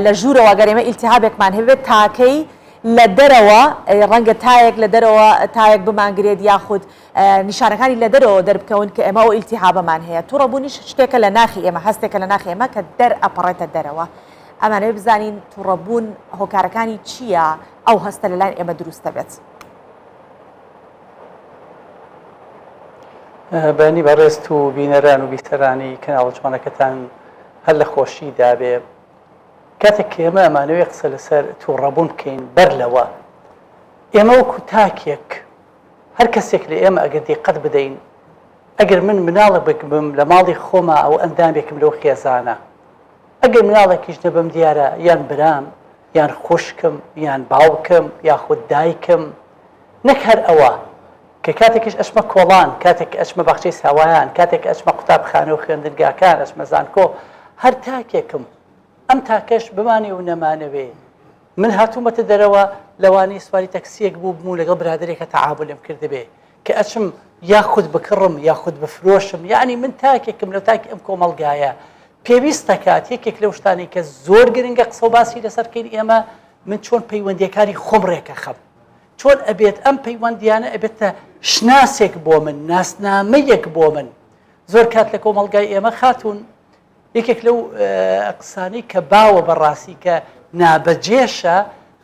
لە ژوورەوە ئەگەر ئێمە ئیلتیهابێکمان هەبێت تاکەی لە دەرەوە ڕەنگە تایەک لە دەرەوە تایەک بمانگرێت یاخود نیشانەکانی لە دەرەوە دەربکەون کە ئێمە ئەو ئیلتیهابەمان هەیە. توڕەبوونیش شتێکە لە ناخی ئێمە، هەستێکە لە ناخی ئێمە کە دەرئەپەڕێتە دەرەوە. ئەمانەوێت بزانین توڕەبوون هۆکارەکانی چییە ئەو هەستە لەلای ئێمە دروست دەبێت؟ بەیانی بەڕێزت و بینەران و بیسەرانی کەناڵە جوانەکەتان هەر لە خۆشی دابێ. کاتێک کە ئێمە ئەمانەوێ قسە لەسەر تووڕەبوون بکەین بەر لەوە ئێمە وەکو تاکێک هەر کەسێک لە ئێمە ئەگەر دیقەت بدەین ئەگەر من مناڵێک بم لە ماڵی خۆما ئەو ئەندامێکم لەو خێزانە ئەگەر مناڵێکیش نەبم دیارە یان برام یان خوشکم یان باوکم یاخود دایکم نەک هەر ئەوە، کە کاتێکیش ئەچمە کۆڵان، کاتێک کە ئەچمە باخچەی ساوایان، کاتێک کە ئەچمە قوتابخانە و خوێندنگاکان، ئەچمە زانکۆ، هەر تاکێکم. ئەم تاکەش بمانەوێ و نەمانەوێ، من هاتوومەتە دەرەوە، لەوانەیە سواری تەکسییەک بووبم و لەگەڵ برادەرێکا تەعامولم کردبێ، کە ئەچم یاخود بکڕم یاخود بفرۆشم، یەعنی من تاکێکم لە تاکی ئەم کۆمەڵگایە. پێویست دەکات یەکێک لەو شتانەی کە زۆر گرنگە قسە و باسی لەسەر بکەین ئێمە، من چۆن پەیوەندییەکانی خۆم ڕێکەخەم؟ چۆن ئەبێت ئەم پەیوەندیانە ئەبێتە شناسێک بۆ من، ناسنامەیەک بۆ من. زۆر کات لە کۆمەڵگای ئێمە خاتوون یەکێک لەو قسانەی کە باوە بەڕاستی کە نابەجێشە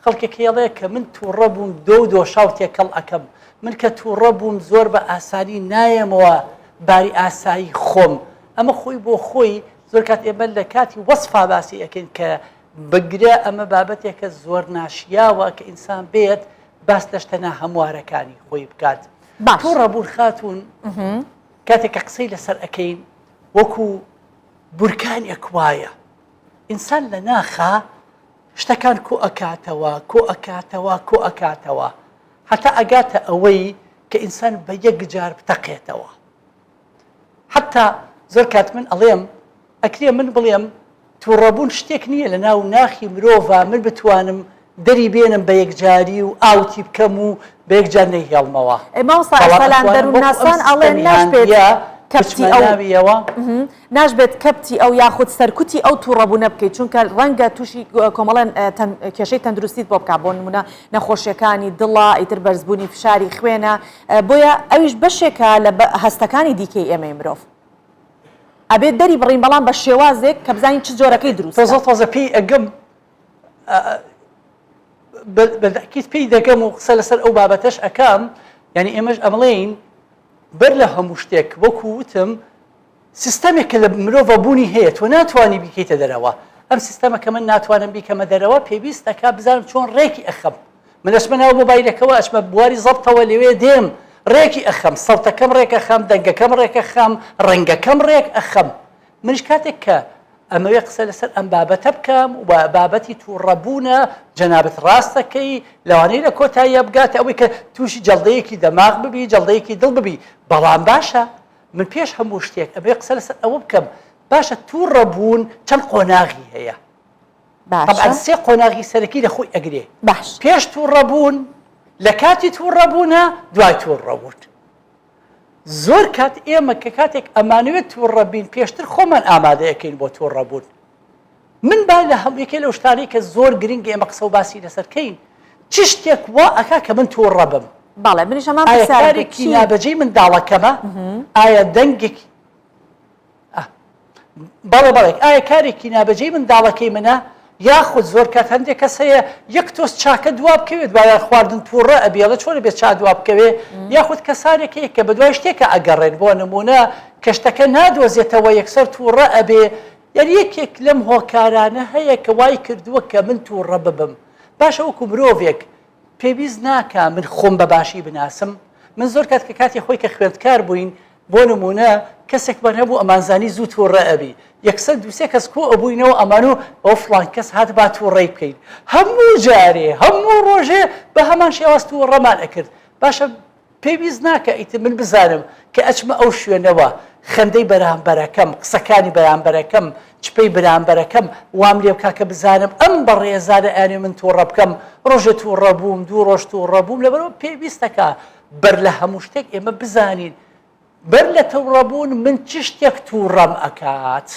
خەڵکێک هێڵێ کە من تووڕە بووم دۆ و دۆشاو تێکەڵ ئەکەم من کە تووڕە بووم زۆر بە ئاسانی نایەمەوە باری ئاسایی خۆم ئەمە خۆی بۆ خۆی زۆر کات ئێمە لە کاتی وەسفا باسی ئەکەین کە بگرە ئەمە بابەتێکە زۆر ناشیاوە کە ئینسان بێت باس لە شتە ناهەموارەکانی خۆی بکات. باش. توڕەبوون خاتوون کاتێک کە قسەی لەسەر ئەکەین وەکو بورکانێک وایە. ئینسان لە ناخا شتەکان کۆ ئەکاتەوە، کۆ ئەکاتەوە، کۆ ئەکاتەوە هەتا ئەگاتە ئەوەی کە ئینسان بە یەکجار بتەقێتەوە. حەتا زۆر کات من ئەڵێم ئەکرێ من بڵێم توڕەبوون شتێک نییە لە ناو ناخی مرۆڤا من بتوانم دەری بێنم بە یەکجاری و ئاوتی بکەم و بە یەکجار نەیهێڵمەوە. ئەی مامۆستا بەڵام ئەرسەلان ئەتوانم وەکو ئەم دەروونناسان ئەڵێن سیستەمی ناشبێت هاندییە کەپتی بچمە ئەو ناویەوە. ناشبێت کەپتی ئەو یاخود سەرکوتی ئەو توڕەبوونە بکەیت چونکە ڕەنگە تووشی کۆمەڵێ کێشەی تەندروستیت بۆ بکات بۆ نموونە نەخۆشیەکانی دڵە ئیتر بەرزبوونی فشاری خوێنە بۆیە ئەویش بەشێکە لە هەستەکانی دیکەی ئێمەی مرۆڤ. ئەبێت دەری بڕین بەڵام بە شێوازێک کە بزانین چ جۆرەکەی دروستە. تۆزە تۆزە پێی ئەگەم بە تەئکید پێی دەگەم و قسە لەسەر ئەو بابەتەش ئەکەم یعنی ئێمەش ئەمڵێین بەر لە هەموو شتێک وەکو وتم سیستەمێک کە لە مرۆڤە بوونی هەیە تۆ ناتوانانی بیکەیتە دەرەوە ئەم سیستەمە کە من ناتوانم بیکەمە دەرەوە پێویست ئەکا بزانم چۆن ڕێکی ئەخەم من ئەچمە ناو مۆبایلەکەوە ئەچمە بواری زەبتەوە لەوێ دێم ڕێکی ئەخەم سەوتەکەم ڕێک ئەخەم دەنگەکەم ڕێک ئەخەم ڕەنگەکەم ڕێک ئەخەم منیش کاتێک کە ئەمەوێ قسە لەسەر ئەم بابەتە بکەم و بابەتی تووڕەبوونە جەنابت ڕاست دەکەی لەوانەیە لە کۆتاییە بگاتە ئەوەی کە تووشی جەڵدەیەکی دەماغ ببی جەڵدەیەکی دڵ ببی بەڵام باشە من پێش هەموو شتێک ئەمەوێ قسە لەسەر ئەوە بکەم باشە تووڕەبوون چەند قۆناغی هەیە باشە. تەبعەن سێ قۆناغی سەرەکی لە خۆی ئەگرێ. باش. پێش تووڕەبوون، لە کاتی تووڕەبوونە، دوای تووڕەبوون. زۆر کات ئێمە کە کاتێک ئەمانەوێت تووڕە بین پێشتر خۆمان ئامادە ئەکەین بۆ تووڕەبوون. من با لە هەم یەکێ لەو شتانەی کە زۆر گرنگە ئێمە قسە و باسی لەسەر کەین چ شتێک وا ئەکا کە من تووڕە بم؟ بەڵێ منیش هەمان ئایا پرسیارم کرد کارێکی چی؟ نابەجێی منداڵەکەمە؟ ئایا دەنگێکی بەڵێ بەڵێ ئایا کارێکی نابەجێی منداڵەکەی منە یاخود زۆر کات هەندێک کەس هەیە یەک تۆز چاکە دوا بکەوێت دوایان خواردن تووڕە ئەبێ ئەڵێ چۆن ئەبێ چا دوا بکەوێ یاخود کەسانێک هەیە کە بەدوای شتێکە ئەگەڕێن بۆ نمونە کە شتەکە نادۆزێتەوە یەکسەر تووڕە ئەبێ یعنی یەکێک لەم هۆکارانە هەیە کە وای کردووە کە من تووڕە ببم باشە وەکو مرۆڤێک پێویست ناکا من خۆم بە باشی بناسم من زۆر کات کە کاتی خۆی کە خوێندکار بووین بۆ نموونە کەسێکمان هەبوو ئەمانزانی زوو تووڕە ئەبی یەکسەر دووسێ کەس کۆ ئەبووینەوە ئەمانو ئەو فڵان کەس هات با تووڕەی بکەین هەموو جارێ هەموو ڕۆژێ بە هەمان شێواز تووڕەمان ئەکرد باشە پێویست ناکە ئیتر من بزانم کە ئەچمە ئەو شوێنەوە خەندەی بەرامبەرەکەم قسەکانی بەرامبەرەکەم چپەی برامبەرەکەم وام لێ بکا کە بزانم ئەم بەڕێزانە ئەیانەوێ من تووڕە بکەم ڕۆژێ تووڕە بووم دوو ڕۆژ تووڕە بووم لەبەرئەوە پێویستەکا بەر لە هەموو شتێک ئێمە بزانین بەر لە توڕەبوون من چ شتێک توڕەم ئەکات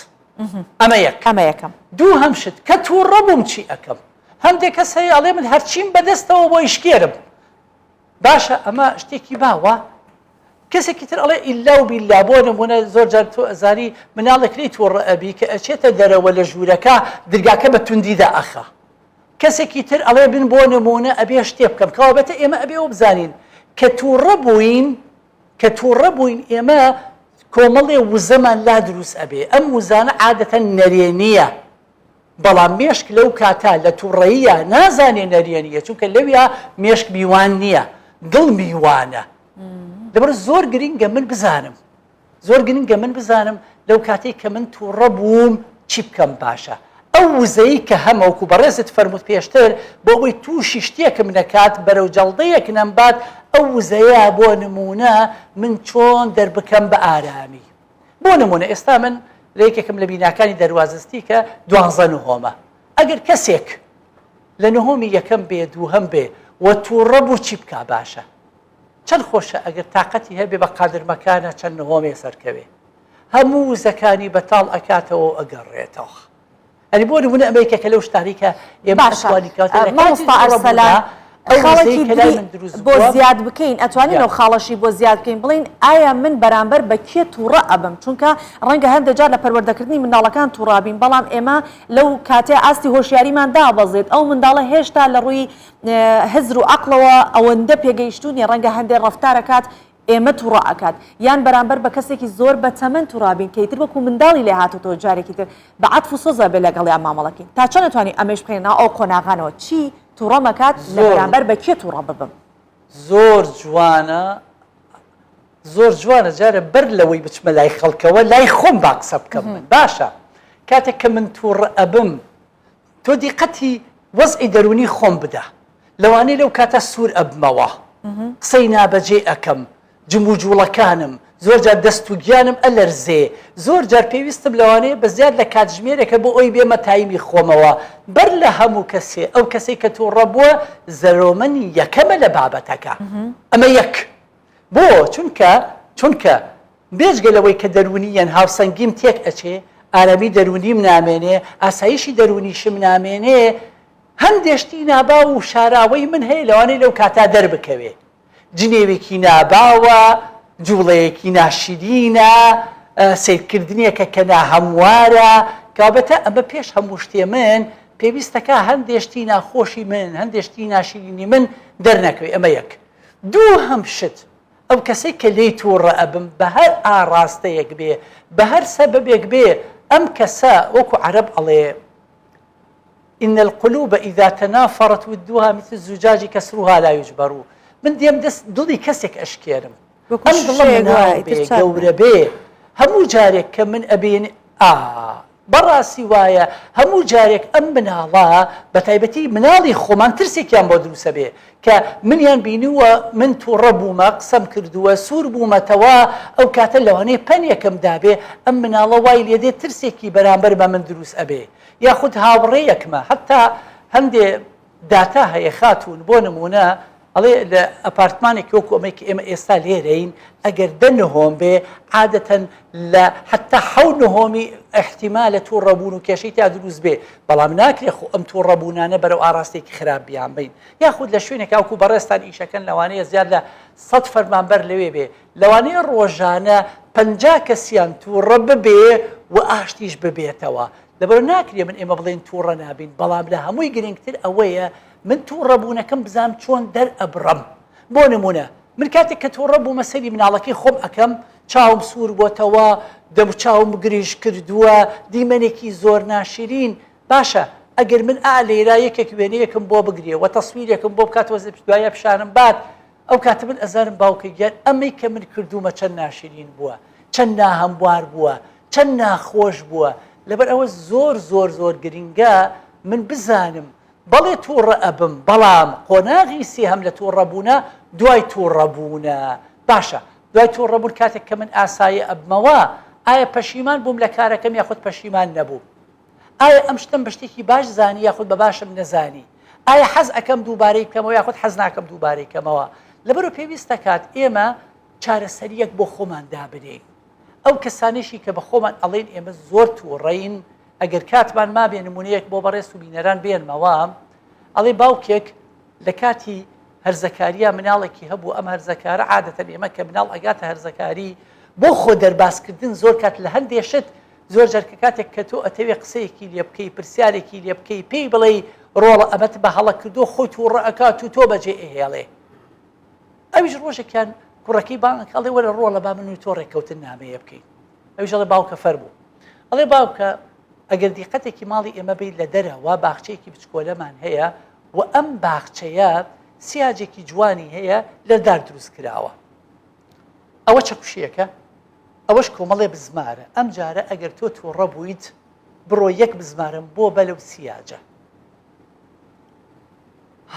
ئەمە یەک ئەمە یەکەم. دووهەم شت کە توڕە بووم چی ئەکەم هەندێک کەس هەیە ئەڵێ من هەرچیم بەدەستەوە بۆ ئیشکێرم باشە ئەمە شتێکی باوە کەسێکی تر ئەڵێ ئیلا و بیلا بۆ نمونە زۆر جار تۆ ئەزانی مناڵێک لێی توڕە ئەبی کە ئەچێتە دەرەوە لە ژوورەکە درگاکە بە توندی دائەخا کەسێکی تر ئەڵێ من بۆ نموونە ئەبێ شتێ بکەم کەوابێتە ئێمە ئەبێ ئەوە بزانین کە تووڕە بووین کە تووڕە بووین ئێمە کۆمەڵێ وزەمان لا دروست ئەبێ ئەم وزانە عادەتەن نەرێنییە بەڵام مێشک لەو کاتە لە تووڕەیە نازانێ نەرێنیە چونکە لەویا مێشک میوان نییە دڵ میوانە لەبەر زۆر گرنگە من بزانم زۆر گرنگە من بزانم لەو کاتەی کە من توڕە بووم چی بکەم باشە ئەو وزەی کە هەمە وەکو بەڕێزت فەرمووت پێشتر بۆ ئەوەی تووشی شتێکم نەکات بەرەو جەڵدەیەک نەمبات ئەو وزەیە بۆ نموونە من چۆن دەربکەم بە ئارامی بۆ نموونە ئێستا من لە یەکێکم لە بیناکانی دەروازستی کە دوانزە نهۆمە ئەگەر کەسێک لە نهۆمی یەکەم بێ دووهەم بێ و تووڕە بوو چی بکا باشە چەند خۆشە ئەگەر تاقەتی هەبێ بە قادرمەکانە چەند نهۆمێ سەرکەوێ هەموو وزەکانی بەتاڵ ئەکاتەوە و ئەگەڕێتەوە ئەنی بۆ نمونە ئەمە یەکێکە لەو شتانەی کە ئێمە باشە ئەتوانین کەواتە لە کاتی مامۆستا توڕەبوونا ئەرسەلان ئەو وزەی خاڵێکی کە لای تری من دروست بۆ بووە زیاد بکەین ئەتوانین یا. ئەو خاڵەشی بۆ زیاد بکەین بڵێین ئایا من بەرامبەر بە کێ توڕە ئەبم چونکە ڕەنگە هەندێ جار لە پەروەردەکردنی منداڵەکان توڕابین بەڵام ئێمە لەو کاتەی ئاستی هۆشیاریمان دابەزێت ئەو منداڵە هێشتا لە ڕووی هزر و عەقڵەوە ئەوەندە پێگەیشتوو نیە ڕەنگە هەندێ ڕەفتار ئەکات ئێمە توڕە ئەکات یان بەرامبەر بە کەسێکی زۆر بە تەمەن توڕابین کە ئیتر وەکو منداڵی لێ هاتۆتەوە جارێکی تر بە عەتف و سۆزە بێ لەگەڵیان مامەڵە کەین تا چەند ئەتوانین ئەمەیش بخەینە ناو ئەو قۆناغانەوە چی توڕەم ئەکات لە زۆر بەرامبەر بە کێ توڕە ببم؟ زۆر جوانە زۆر جوانە جارێ بەر لەوەی بچمە لای خەڵکەوە لای خۆم با قسە بکەم من باشە کاتێک کە من توڕە ئەبم تۆ دیقەتی وەزعی دەروونی خۆم بدە لەوانەیە لەو کاتە سوور ئەبمەوە قسەی نابەجێ ئەکەم جموجوڵەکانم زۆر جار دەست و گیانم ئەلەرزێ زۆر جار پێویستم لەوانەیە بە زیاد لە کاتژمێرێکە بۆ ئەوی بێمە تایمی خۆمەوە بەر لە هەموو کەسێ ئەو کەسەی کە توڕە بووە زەرۆمەنی یەکەمە لە بابەتەکە ئەمە یەک بۆ چونکە چونکە بێجگە لەوەی کە دەروونییەن هاوسەنگیم تێک ئەچێ، ئارامی دەروونیم نامێنێ، ئاسایشی دەروونیشم نامێنێ، هەندێ شتی ناباو و شاراوەی من هەیە لەوانەیە لەو کاتە دەربکەوێ. جنێوێکی ناباوە، جووڵەیەکی ناشرینە، سەیرکردنێکە کە ناهەموارە، کەوابێتە ئەمە پێش هەموو شتێ من پێویستەکا هەندێ شتی ناخۆشی من، هەندێ شتی ناشرینی من دەرنەکەوێ، ئەمە یەک. دووهەم شت، ئەو کەسەی کە لێی تووڕە ئەبم بە هەر ئاڕاستەیەک بێ، بە هەر سەبەبێک بێ، ئەم کەسە وەکو عەرەب ئەڵێ، ان القلوب اذا تنافرت ودها مثل الزجاج کسرها لا یجبر، من دێم دەست دڵی کەسێک ئەشکێنم، وەکو ئەم دڵە شوشەیەک مناڵ وایە بێ ئیتر چاک گەورە بێ، هەموو جارێک کە من ئەبینێ ئا. بەڕاستی وایە هەموو جارێک ئەم مناڵە بەتایبەتی مناڵی خۆمان ترسێکیان بۆ دروسەبێ کە منیان بینیووە من توڕە بوومە قسەم کردووە سوور بوومەتەوە ئەو کاتە لەوانەیە پەنێکم دابێ ئەم مناڵە وای لێدێ ترسێکی بەرامبەر بە من دروست ئەبێ یاخود هاوڕێیەکمە هەتا هەندێ داتا هەیە خاتوون بۆ نموونە. ئەڵێ لە ئەپارتمانێکی وەکو ئەمەی کە ئێمە ئێستا لێرەین ئەگەر دە نهۆم بێ عادەتەن لە حتا حەو نهۆمی ئیحتیمالە تووڕەبوون و کێشەی تیا دروست بێ بەڵام ناکرێ خۆ ئەم تووڕەبوونانە بەرەو ئاراستێکی خراپ بیانبەین یاخود لە شوێنێکا وەکو بەڕێزتان ئیشەکەن لەوانەیە زیاد لە سەد فەرمانبەر لەوێ بێ لەوانەیە ڕۆژانە 50 کەسیان تووڕە ببێ و ئاشتیش ببێتەوە لەبەر ناکرێ من ئێمە بڵێن تووڕە نابین بەڵام لە هەمووی گرنگتر ئەوەیە من توڕەبوونەکەم بزانم چۆن دەرئەبڕم. بۆ نموونە من کاتێک کە توڕە بوومە سەیری مناڵەکەی خۆم ئەکەم چاوم سوور بۆتەوە، دەموچاوم گرژ کردووە، دیمەنێکی زۆر ناشرین. باشە ئەگەر من ئا لەیرا یەکێک وێنەیەکم بۆ بگرێ و تەسویرێکم بۆ بکات و دوایە پیشانم بات، ئەو کاتە من ئەزانم باوکە گیان ئەمەی کە من کردوومە چەند ناشرین بووە، چەند ناهەموار بووە، چەند ناخۆش بووە. لەبەر ئەوە زۆر زۆر زۆر گرنگە من بزانم بەڵێ توڕە ئەبم بەڵام قۆناغی سێهەم لە توڕەبوونە دوای توڕەبوونە باشە دوای توڕەبوون کاتێک کە من ئاسایی ئەبمەوە ئایا پەشیمان بووم لە کارەکەم یاخود پەشیمان نەبووم ئایا ئەم شتم بە شتێکی باش زانی یاخود بە باشم نەزانی ئایا حەز ئەکەم دووبارەی بکەمەوە یاخود حەز ناکەم دووبارەی کەمەوە لەبەرو پێویستە کات ئێمە چارەسەریەک بۆ خۆمان دابنێین ئەو کەسانەیشی کە بە خۆمان ئەڵێن ئێمە زۆر تووڕەین، ئەگەر کاتمان مابێ نموونەیەک بۆ بەڕێز و بینەران بێنمەوە، ئەڵێ باوکێک لە کاتی هەرزەکارییا مناڵێکی هەبوو، ئەم هەرزەکارە عادەتەن ئێمە کە مناڵ ئەگاتە هەرزەکاری بۆ خۆ دەربازکردن زۆر کات لە هەندێ شت زۆر جار کە کاتێک کە تۆ ئەتەوێ قسەیەکی لێ بکەی پرسیارێکی لێ بکەی پێی بڵێی ڕۆڵە ئەمەت بە هەڵە کردووە خۆی تووڕە ئەکات و تۆ بەجێ ئەهێڵێ. ئەویش ڕۆژێکیان کوڕەکەی بانگ ئەکا ئەڵێ وەرە ڕۆڵە با من و تۆ ڕێککەوتن نامەیە بکەین ئەویش ئەڵێ باوکە فەرموو ئەڵێ باوکە ئەگەر دیقەتێکی ماڵی ئێمە بیت لە دەرەوە باخچەیەکی بچکۆلەمان هەیە و ئەم باخچەیە سیاجێکی جوانی هەیە لە دار دروست کراوە ئەوە چەکوشیەکە ئەوەش کۆمەڵێ بزمارە ئەم جارە ئەگەر تۆ تووڕە بوویت بڕۆ یەک بزمارم بۆ بەلەو سیاجە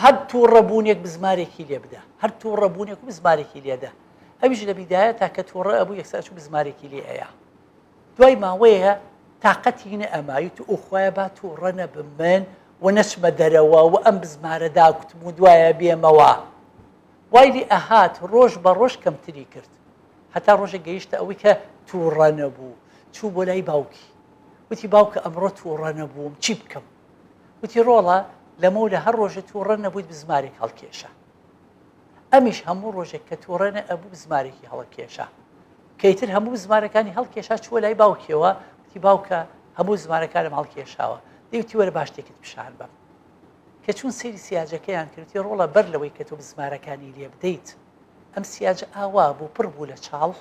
هەر توڕە بوونێک بزمارێکی لێ بدە هەر توڕە بوونێک و بزمارێکی لێدە ئەویش لە بیدایەتا کە توڕە ئەبوو یەکسەر ئەچوو بزمارێکی لێ ئەیا دوای ماوەیە تاقەتی نەئەمایوت و خوایە با توڕە نەبم من و نەچمە دەرەوە و ئەم بزمارە داکوتم و دوایە بێمەوە وای لێ ئەهات ڕۆژ بە ڕۆژ کەمتری کرد هەتا ڕۆژێک گەیشتە ئەوەی کە تووڕە نەبوو چوو بۆ لای باوکی وتی باوکە ئەمڕۆ تووڕە نەبووم چی بکەم وتی ڕۆڵە لەمەولا هەر ڕۆژێ تووڕە نەبوویت بزمارێک هەڵکێشە. ئەمیش هەموو ڕۆژێک کە تووڕە نەئەبوو بزمارێکی هەڵەکێشا. کە ئیتر هەموو بزمارەکانی هەڵکێشا چووە لای باوکیەوە وتی باوکە هەموو بزمارەکانم هەڵکێشاوە. دەی وتی وەرە با شتێکت پیشان بەم. کە چوون سەیری سیاجەکەیان کرد وتی ڕۆڵە بەر لەوەی کە تۆ بزمارەکانی لێ بدەیت ئەم سیاجە ئاوا بوو پڕ بوو لە چاڵ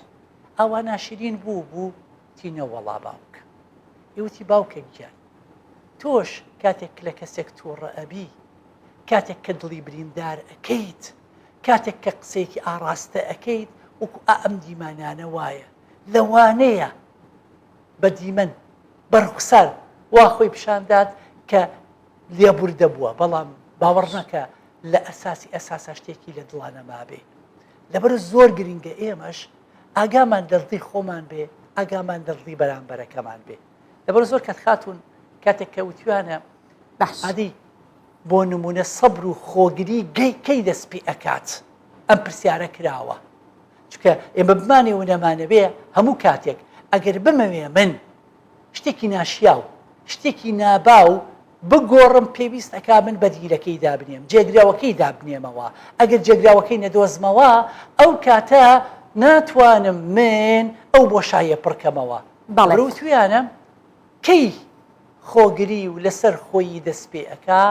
ئاوا ناشرین بوو بوو وتی نەوەڵا باوک. ئێ وتی باوکە گیان تۆش کاتێک لە کەسێک تووڕە ئەبی، کاتێک کە دڵی بریندار ئەکەیت، کاتێک کە قسەیەکی ئاڕاستە ئەکەیت، وەکو ئا ئەم دیمانانە وایە. لەوانەیە بە دیمەن، بە ڕوخسار وا خۆی پیشان دات کە لێبوردە بووە، بەڵام باوەڕ مەکە لە ئەساسی ئەساسا شتێکی لە دڵا نەمابێ. لەبەر زۆر گرنگە ئێمەش ئاگامان لە دڵی خۆمان بێ، ئاگامان لە دڵی بەرامبەرەکەمان بێ. لەبەر زۆر کات خاتوون کاتێک کە وتویانە باش ئادی بۆ نمونە سەبر و خۆگری گەی کەی دەست پێ ئەکات ئەم پرسیارە کراوە چونکە ئێمە بمانێ و نەمانەوێ هەموو کاتێک ئەگەر بمەوێ من شتێکی ناشیاو شتێکی ناباو بگۆڕم پێویست ئەکا من بەدیلەکەی دابنێم جێگرەوەکەی دابنێمەوە ئەگەر جێگراوەکەی نەدۆزمەوە ئەو کاتە ناتوانم من ئەو بۆشاییە پڕکەمەوە بەڵێ. وتویانە کەی خۆگری و لەسەر خۆیی دەست پێ ئەکا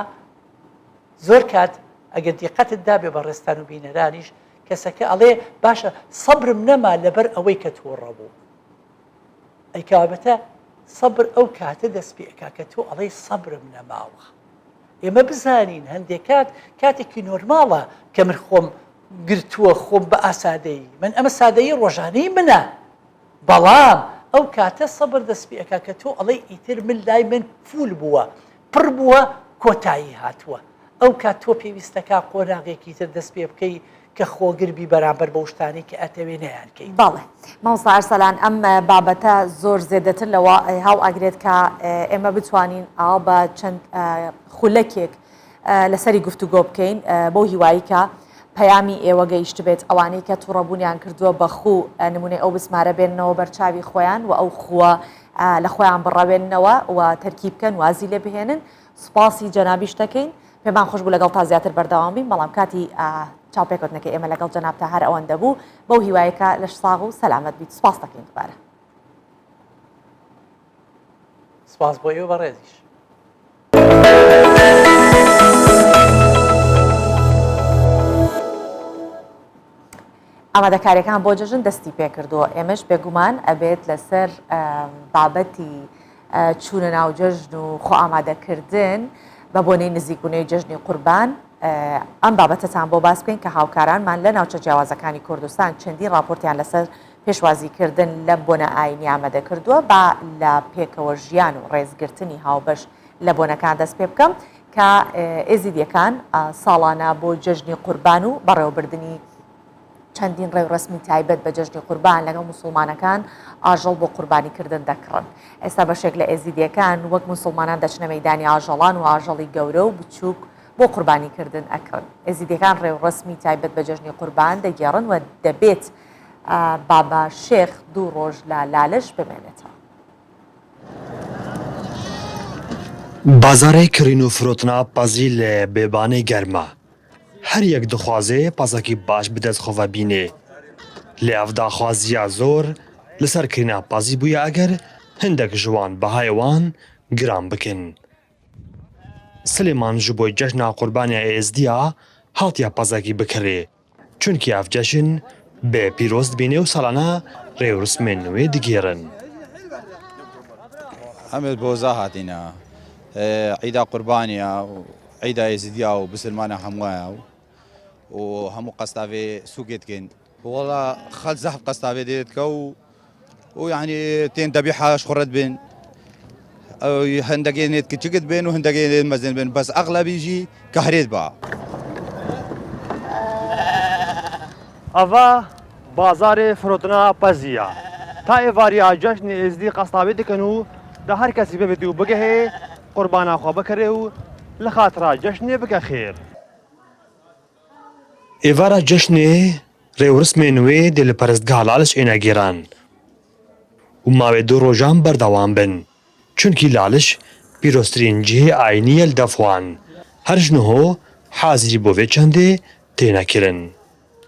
زۆر کات ئەگەر دیقەتت دابێ بەڕێزتان و بینەرانیش کەسەکە ئەڵێ باشە سەبرم نەما لەبەر ئەوەی کە تووڕە بوو ئەی کەوابەتە سەبر ئەو کاتە دەست پێ ئەکا کە تۆ ئەڵێی سەبرم نەماوە ئێمە بزانین هەندێک کات کاتێکی نۆرماڵە کە من خۆم گرتووە خۆم بە ئاسادەیی من ئەمە سادەیی ڕۆژانەی منە بەڵام ئەو کاتە سەبر دەست پێ ئەکا کە تۆ ئەڵێی ئیتر من لای من فول بووە پڕ بووە کۆتایی هاتووە ئەو کات تۆ پێویستەکا قۆناغێکی تر دەست پێ بکەی کە خۆگر بی بەرامبەر بەو شتانەی کە ئەتەوێ نەیانکەیت. بەڵێ مامۆستا ئەرسەلان ئەم بابەتە زۆر زێدەتر لەوە هەڵئەگرێت کە ئێمە بتوانین ئاوا بە چەند خولەکێک لەسەری گفتوگۆ بکەین بەو هیوایی کە. پەیامی ئێوە گەیشتبێت ئەوانەی کە توڕەبوونیان کردووە بە خوو نمونەی ئەو بسمارە بێننەوە بەرچاوی خۆیان و ئەو خووە لە خۆیان بڕەوێننەوە و تەرکی بکەن وازی لێ بهێنن سوپاسی جەنابیش دەکەین پێمان خۆش بوو لەگەڵ تا زیاتر بەردەوام بین بەڵام کاتی چاوپێکەوتنەکەی ئێمە لەگەڵ جەنابتا هەر ئەوەندە بوو بەو هیوایەکە لەش ساغ و سەلامەت بیت سوپاس دەکەین دووبارە. سپاس بۆ ئێوە بەڕێزیش. ئامادەکاریەکان بۆ جەژن دەستی پێکردووە ئێمەش بێگومان ئەبێت لەسەر بابەتی چوونە ناو جەژن و خۆ ئامادەکردن بە بۆنەی نزیکبوونەوەی جەژنی قوربان ئەم بابەتەتان بۆ باس بکەین کە هاوکارانمان لە ناوچە جیاوازەکانی کوردستان چەندین ڕاپۆرتیان لەسەر پێشوازیکردن لەم بۆنە ئاینی ئامادە کردووە با لە پێکەوە ژیان و ڕێزگرتنی هاوبەش لە بۆنەکان دەست پێ بکەم کە ئێزیدیەکان ساڵانە بۆ جەژنی قوربان و بەڕێوەبردنی چەندین ڕێوڕەسمی تایبەت بە جەژنی قوربان لەگەڵ موسڵمانەکان ئاژەڵ بۆ قوربانیکردن دەکڕن. ئێستا بەشێک لە ئێزیدیەکان وەک موسڵمانان دەچنە مەیدانی ئاژەڵان و ئاژەڵی گەورە و بچووک بۆ قوربانیکردن ئەکڕن. ئێزیدیەکان ڕێوڕەسمی تایبەت بە جەژنی قوربان دەگێڕن و دەبێت بابا شێخ دوو ڕۆژ لە لالش بمێنێتەوە. بازاڕê kirîn û firotina pezî li Bêbanê germ e. Her yek dixwaze pezekî baş bi dest xwe ve bîne. Lê ev daxwaziya zor li ser kirîna pezî bûye eger hindek ji wan bihayê wan giran bikin. Silêman ji bo cejna Qurbanê Êzdiya hatiye pezekî bikirê. Çunkî ev cejn bi pîroz dibîne û salane rêwrismên wê digêrin. Em li Boza hatîne. Îda Qurbanê ye û îda Êzidîya û bisilmana hemû ye û hemû qesta vê sûkê dikin. Wala xelk zehf qesta vê dê dike û û yanî tên debîha ji xwe re dibin. Hindekê nêt kiçik dibin û hindekê nêt mezin dibin. Bes exlebî jî kehrê dibe. Eva bazarê firotina pezî ye. Ta êvariya cejnê êzdî qesta wê dikin û di her kesî bibitî û bigihê qurbana xwe bikirê û li xatira cejnê bike xêr. Êvara cejnê rêwrismên wê dê li perestgeha Laliş êne gêran û mawê du rojan berdewam bin. Çunkî Laliş pîroztirîn cihê ayînî ye li dev wan. Her ji niho hazirî bo vê çendê têne kirin.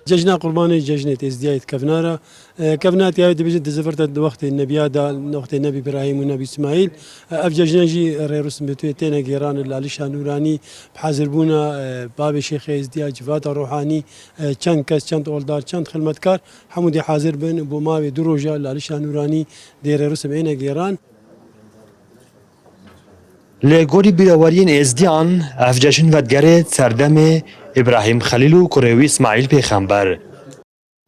Cejna Qurbanê cejnê têzdiyayê di kevnar e. Kevnar tiyayê dibêjin di zifir de di wextê nebiya de wextê Nebî Birahîm û Nebî Smaîl. Ev cejne jî rêrûsm bi tê têne gêran li Lalişa Nûranî bi hezirbûna Babê Şêxê Êzdiya, civata ruhanî, çend kes, çend oldar, çend xilmetkar hemû dê hazir bin bo mawê du roja Lalişa Nûranî dê rêrûsm êne gêran. Li gorî bîreweriyên Êzdiyan ev cejn vedigerê serdemê Îbrahîm Xelîl û kurê wî Îsmaîl pêxember.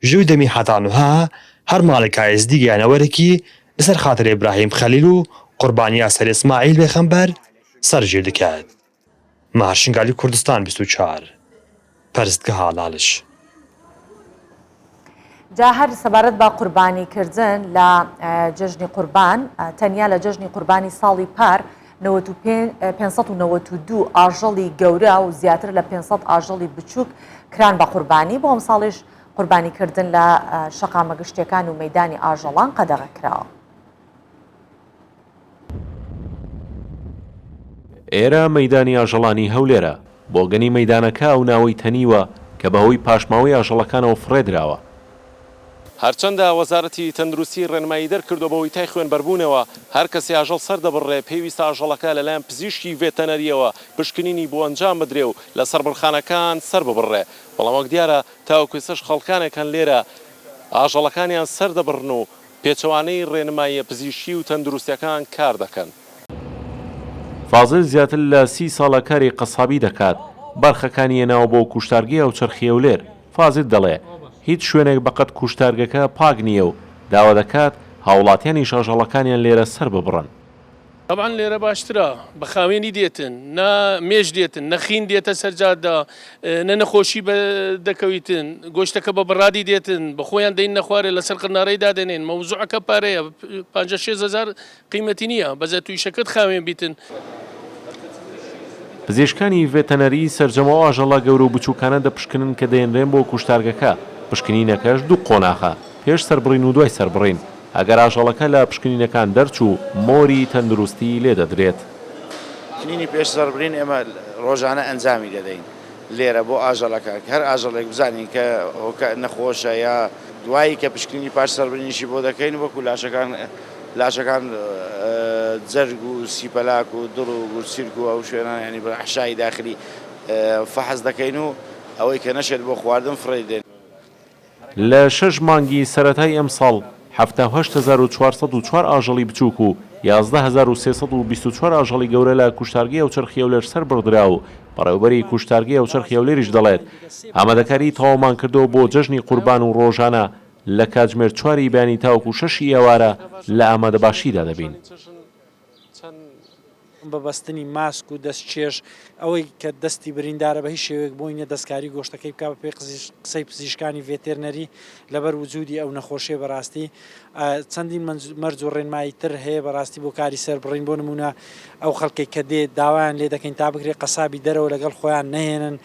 Ji wî demî heta nuha her maleka Êzdî giyanewerekî li ser xatirê Îbrahîm Xelîl û qurbaniya serê Îsmaîl pêxember ser jê diket. Mahir Şingalî Kurdistan 24 Perestgeha Laliş. جا هەر سەبارەت بە قوربانی کردن لە جەژنی قوربان تەنیا لە جەژنی قوربانی ساڵی پار 592 ئاژەڵی گەورە و زیاتر لە 500 ئاژەڵی بچووک کران بە قوربانی بۆ ئەمساڵیش قوربانی کردن لە شەقامە گشتیەکان و مەدانی ئاژەڵان قەدەغە کراوە. ئێرە مەیدانی ئاژەڵانی هەولێرە، بۆگەنی مەیدانەکە ئەو ناوەی تەنیوە کە بەهۆی پاشماوەی ئاژەڵەکانەوە فڕێدراوە. هەرچەندە وەزارەتی تەندروستی ڕێنمایی دەرکردووە بەهۆی تای خوێنبەربوونەوە هەر کەسێ ئاژەڵ سەردەبڕێ پێویستە ئاژەڵەکە لەلایەن پزیشکی ڤێتەنەرییەوە پشکنینی بۆ ئەنجام بدرێ و لە سەربڕخانەکان سەرببڕرێ بەڵام وەک دیارە تاوەکو ئێستاش خەڵکانێک هەن لێرە ئاژەڵەکانیان سەردەبڕن و پێچەوانەی ڕێنماییە پزیشکی و تەندروستیەکان کار دەکەن. فازل زیاتر لە سی ساڵە کاری قەسابی دەکات، بەرخەکانی هێناوە بۆ کوشتارگەی هاوچەرخی هەولێر، فازل دەڵێ، هیچ شوێنێک بەقەد کوشتارگەکە پاک نییە و داوا دەکات هاوڵاتیانیش ئاژەڵەکانیان لێرە سەرببڕن. تەبعەن لێرە باشترە بە خاوێنی دێتن نە مێش دێتن نە خین دێتە سەر جادە نە نەخۆشی بە دەکەویتن گۆشتەکە بە بەڕادی دێتن بە خۆیان دەین نەخوارێ لەسەر قرنارەی دادەنێن مەوزوعەکە پارەیە پەنجا شێست هەزار قیمەتی نییە بەس ئەتوو ئیشەکەت خاوێن بیتن. پزیشکانی ڤێتەنەری سەرجەم ئەو ئاژەڵە گەورە و بچووکانە دەپشکنن کە دەهێنرێن بۆ کوشتارگەکە، پشکنینەکەش دوو قۆناخە، پێش سەربڕین و دوای سەربڕین. ئەگەر ئاژەڵەکە لە پشکنینەکان دەرچوو، مۆری تەندروستی لێ دەدرێت. پشکنینی پێش سەربڕین ئێمە ڕۆژانە ئەنجامی دەدەین لێرە بۆ ئاژەڵەکە، هەر ئاژەڵێک بزانین کە هۆکە نەخۆشە یا دوایی کە پشکنینی پاش سەربڕینیشی بۆ دەکەین وەکو لاشەکان لاشەکان جەرگ و سیپەلاک و دڵ و گورچیلک و ئەو شوێنانە یانی بە ئەحشای داخلی فەحس دەکەین و ئەوەی کە نەشێت بۆ خواردن فڕێی دەین. لە شەش مانگی سەرەتای ئەمساڵ 78404 ئاژەڵی بچووک و 11324 ئاژەڵی گەورە لە کوشتارگەی هاوچەرخی هەولێر سەربڕدرا و بەڕێوەبەری کوشتارگەی هاوچەرخی هەولێریش دەڵێت، ئامادەکاریی تەواومان کردووە بۆ جەژنی قوربان و ڕۆژانە لە کاتژمێر چواری بەیانی تاوەکو شەشی ئێوارە لە ئامادەباشیدا دەبین. بە بەستنی ماسک و دەستکێش، ئەوەی کە دەستی بریندارە بە هیچ شێوەیەک بۆی نیە دەستکاری گۆشتەکەی بکات بەپێی قسەی پزیشکانی ڤێتێرنەری لەبەر وجودی ئەو نەخۆشیە بەراستی چەندین مەرج و ڕێنمایی تر هەیە بەراستی بۆ کاری سەربڕین بۆ نمونە ئەو خەڵکەی کە دێ داوایان لێ دەکەین تا بکرێ قەسابی دەرەوە لەگەڵ خۆیان نەهێنن.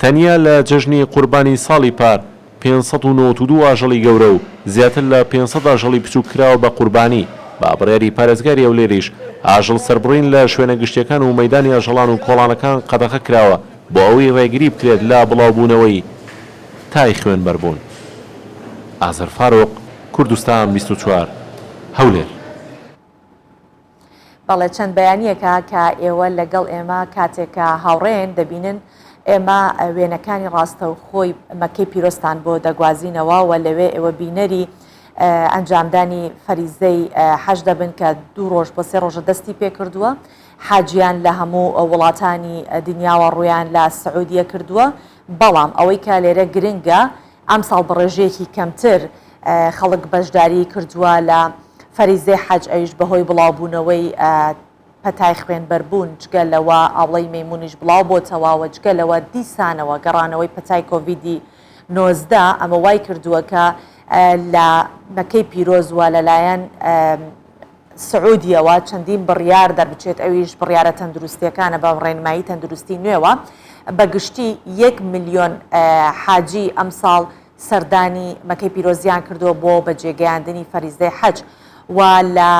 تەنیا لە جەژنی قوربانی ساڵی پار 592 ئاژەڵی گەورە و زیاتر لە 500 ئاژەڵی بچووک کراوە بە قوربانی، بە بڕیاری پارێزگاری هەولێریش ئاژەڵ سەربڕین لە شوێنە گشتیەکان و مەیدانی ئاژەڵان و کۆڵانەکان قەدەغە کراوە بۆ ئەوەی ڕێگری بکرێت لە بڵاوبوونەوەی تای خوێنبەربوون. ئازەر فاروق، کوردستان 24، هەولێر. بەڵێ چەند بەیانیەکە کە ئێوە لەگەڵ ئێمە کاتێک کە هاوڕێن دەبینن ئێمە وێنەکانی ڕاستەوخۆی مەکەی پیرۆزتان بۆ دەگوازینەوە و لەوێ ئێوە بینەری ئەنجامدانی فەریزەی حەج دەبن کە دوو ڕۆژ بۆ سێ ڕۆژە دەستی پێکردووە حاجیان لە هەموو وڵاتانی دنیاوە ڕوویان لە سعودیە کردووە بەڵام ئەوەی کە لێرە گرنگە ئەمساڵ بە ڕێژەیەکی کەمتر خەڵک بەشداریی کردووە لە فەریزەی حەج، ئەویش بەهۆی بڵاوبوونەوەی پەتای خوێنبەربوون، جگە لەوە ئاوڵەی مەیموونیش بڵاوبۆتەوە و جگە لەوە دیسانەوە گەڕانەوەی پەتای کۆڤیدی 19، ئەمە وای کردووە کە لە مەکەی پیرۆز و لەلایەن سعودیەوە چەندین بڕیار دەربچێت ئەویش بڕیارە تەندروستیەکانە بە ڕێنمایی تەندروستی نوێوە بە گشتی یەک ملیۆن حاجی ئەمساڵ سەردانی مەکەی پیرۆزیان کردووە بۆ بەجێگەیاندنی فەریزەی حەج و لە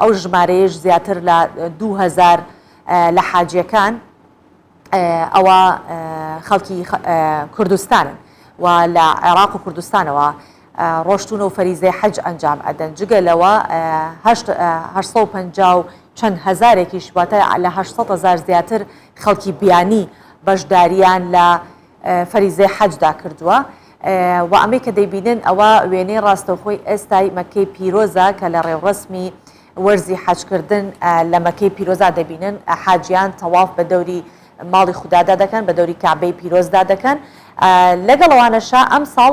ئەو ژمارەیەش زیاتر لە 2000 لە حاجیەکان ئەوە خەڵکی کوردستانن و لە عێراق و کوردستانەوە ڕۆشتوونە و فەریزەی حەج ئەنجام ئەدەن جگە لەوە 850 و چەند هەزارێکیش واتە لە 800 هەزار زیاتر خەڵکی بیانی بەشداریان لە فەریزەی حەجدا کردووە و ئەمەی کە دەیبینن ئەوە وێنەی ڕاستەوخۆی ئێستای مەکەی پیرۆزە کە لە ڕێوڕەسمی وەرزی حەجکردن لە مەکەی پیرۆزا دەبینن حاجیان تەواف بە دەوری ماڵی خودادا دەکەن بە دەوری کەعبەی پیرۆزدا دەکەن لەگەڵ ئەوانەشا ئەمساڵ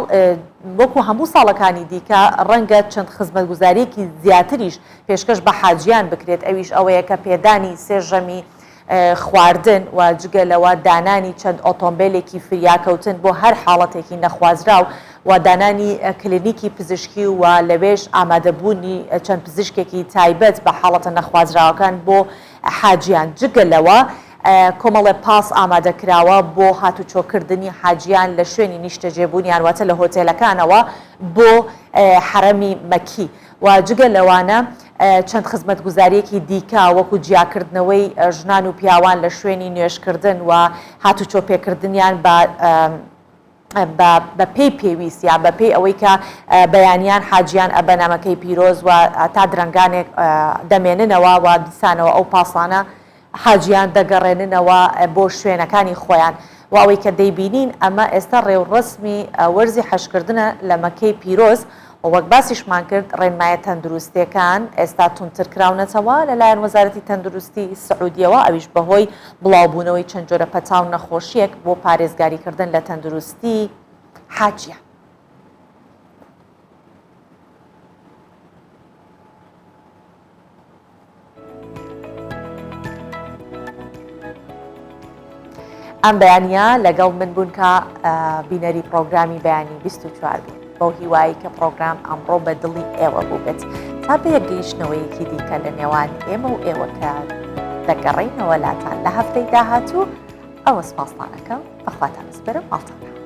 وەکو هەموو ساڵەکانی دیکە ڕەنگە چەند خزمەتگوزاریەکی زیاتریش پێشکەش بە حاجیان بکرێت ئەویش ئەوەیە کە پێدانی سێ ژەمی خواردن و جگە لەوە دانانی چەند ئۆتۆمبێلێکی فریاکەوتن بۆ هەر حاڵەتێکی نەخوازراو و دانانی کلینیکی پزیشکی و لەوێش ئامادەبوونی چەند پزیشکێکی تایبەت بە حاڵەتە نەخوازراوەکان بۆ حاجیان جگە لەوە کۆمەڵێ پاس ئامادەکراوە بۆ هاتوچۆکردنی حاجیان لە شوێنی نیشتەجێبوونیان واتە لە هۆتێلەکانەوە بۆ حەرەمی مەکی. و جگە لەوانە چەند خزمەتگوزارییەکی دیکە وەکو جیاکردنەوەی ژنان و پیاوان لە شوێنی نوێژکردن و هاتوچۆ پێکردنیان بە بە پێی پێویست یا بە پێی ئەوەی کە بەیانیان حاجیان ئەبەنە مەکەی پیرۆز و تا درەنگانێک دەمێننەوە و دیسانەوە ئەو پاسانە حاجیان دەگەڕێننەوە بۆ شوێنەکانی خۆیان و ئەوەی کە دەیبینین ئەمە ئێستا ڕێوڕەسمی وەرزی حەجکردنە لە مەکەی پیرۆز و وەک باسیشمان کرد ڕێنمایە تەندروستیەکان ئێستا توندتر کراونەتەوە لەلایەن وەزارەتی تەندروستی سعودیەوە ئەویش بەهۆی بڵاوبوونەوەی چەند جۆرە پەتا و نەخۆشیەک بۆ پارێزگاریکردن لە تەندروستی حاجیان. ئەم بەیانە لەگەڵ من بوون کە بینەری پرۆگرامی بەیانی 24 بوون بەو هیوایی کە پرۆگرام ئەمڕۆ بە دڵی ئێوە بوو بێت تا بە یەکگەیشتنەوەیەکی دیکە لە نێوان ئێمە و ئێوە کە. دەگەڕێینەوە لاتان لە هەفتەی داهاتوو ئەوە سپاستان ئەکەم بەخواتان ئەسپێرم ماڵتان.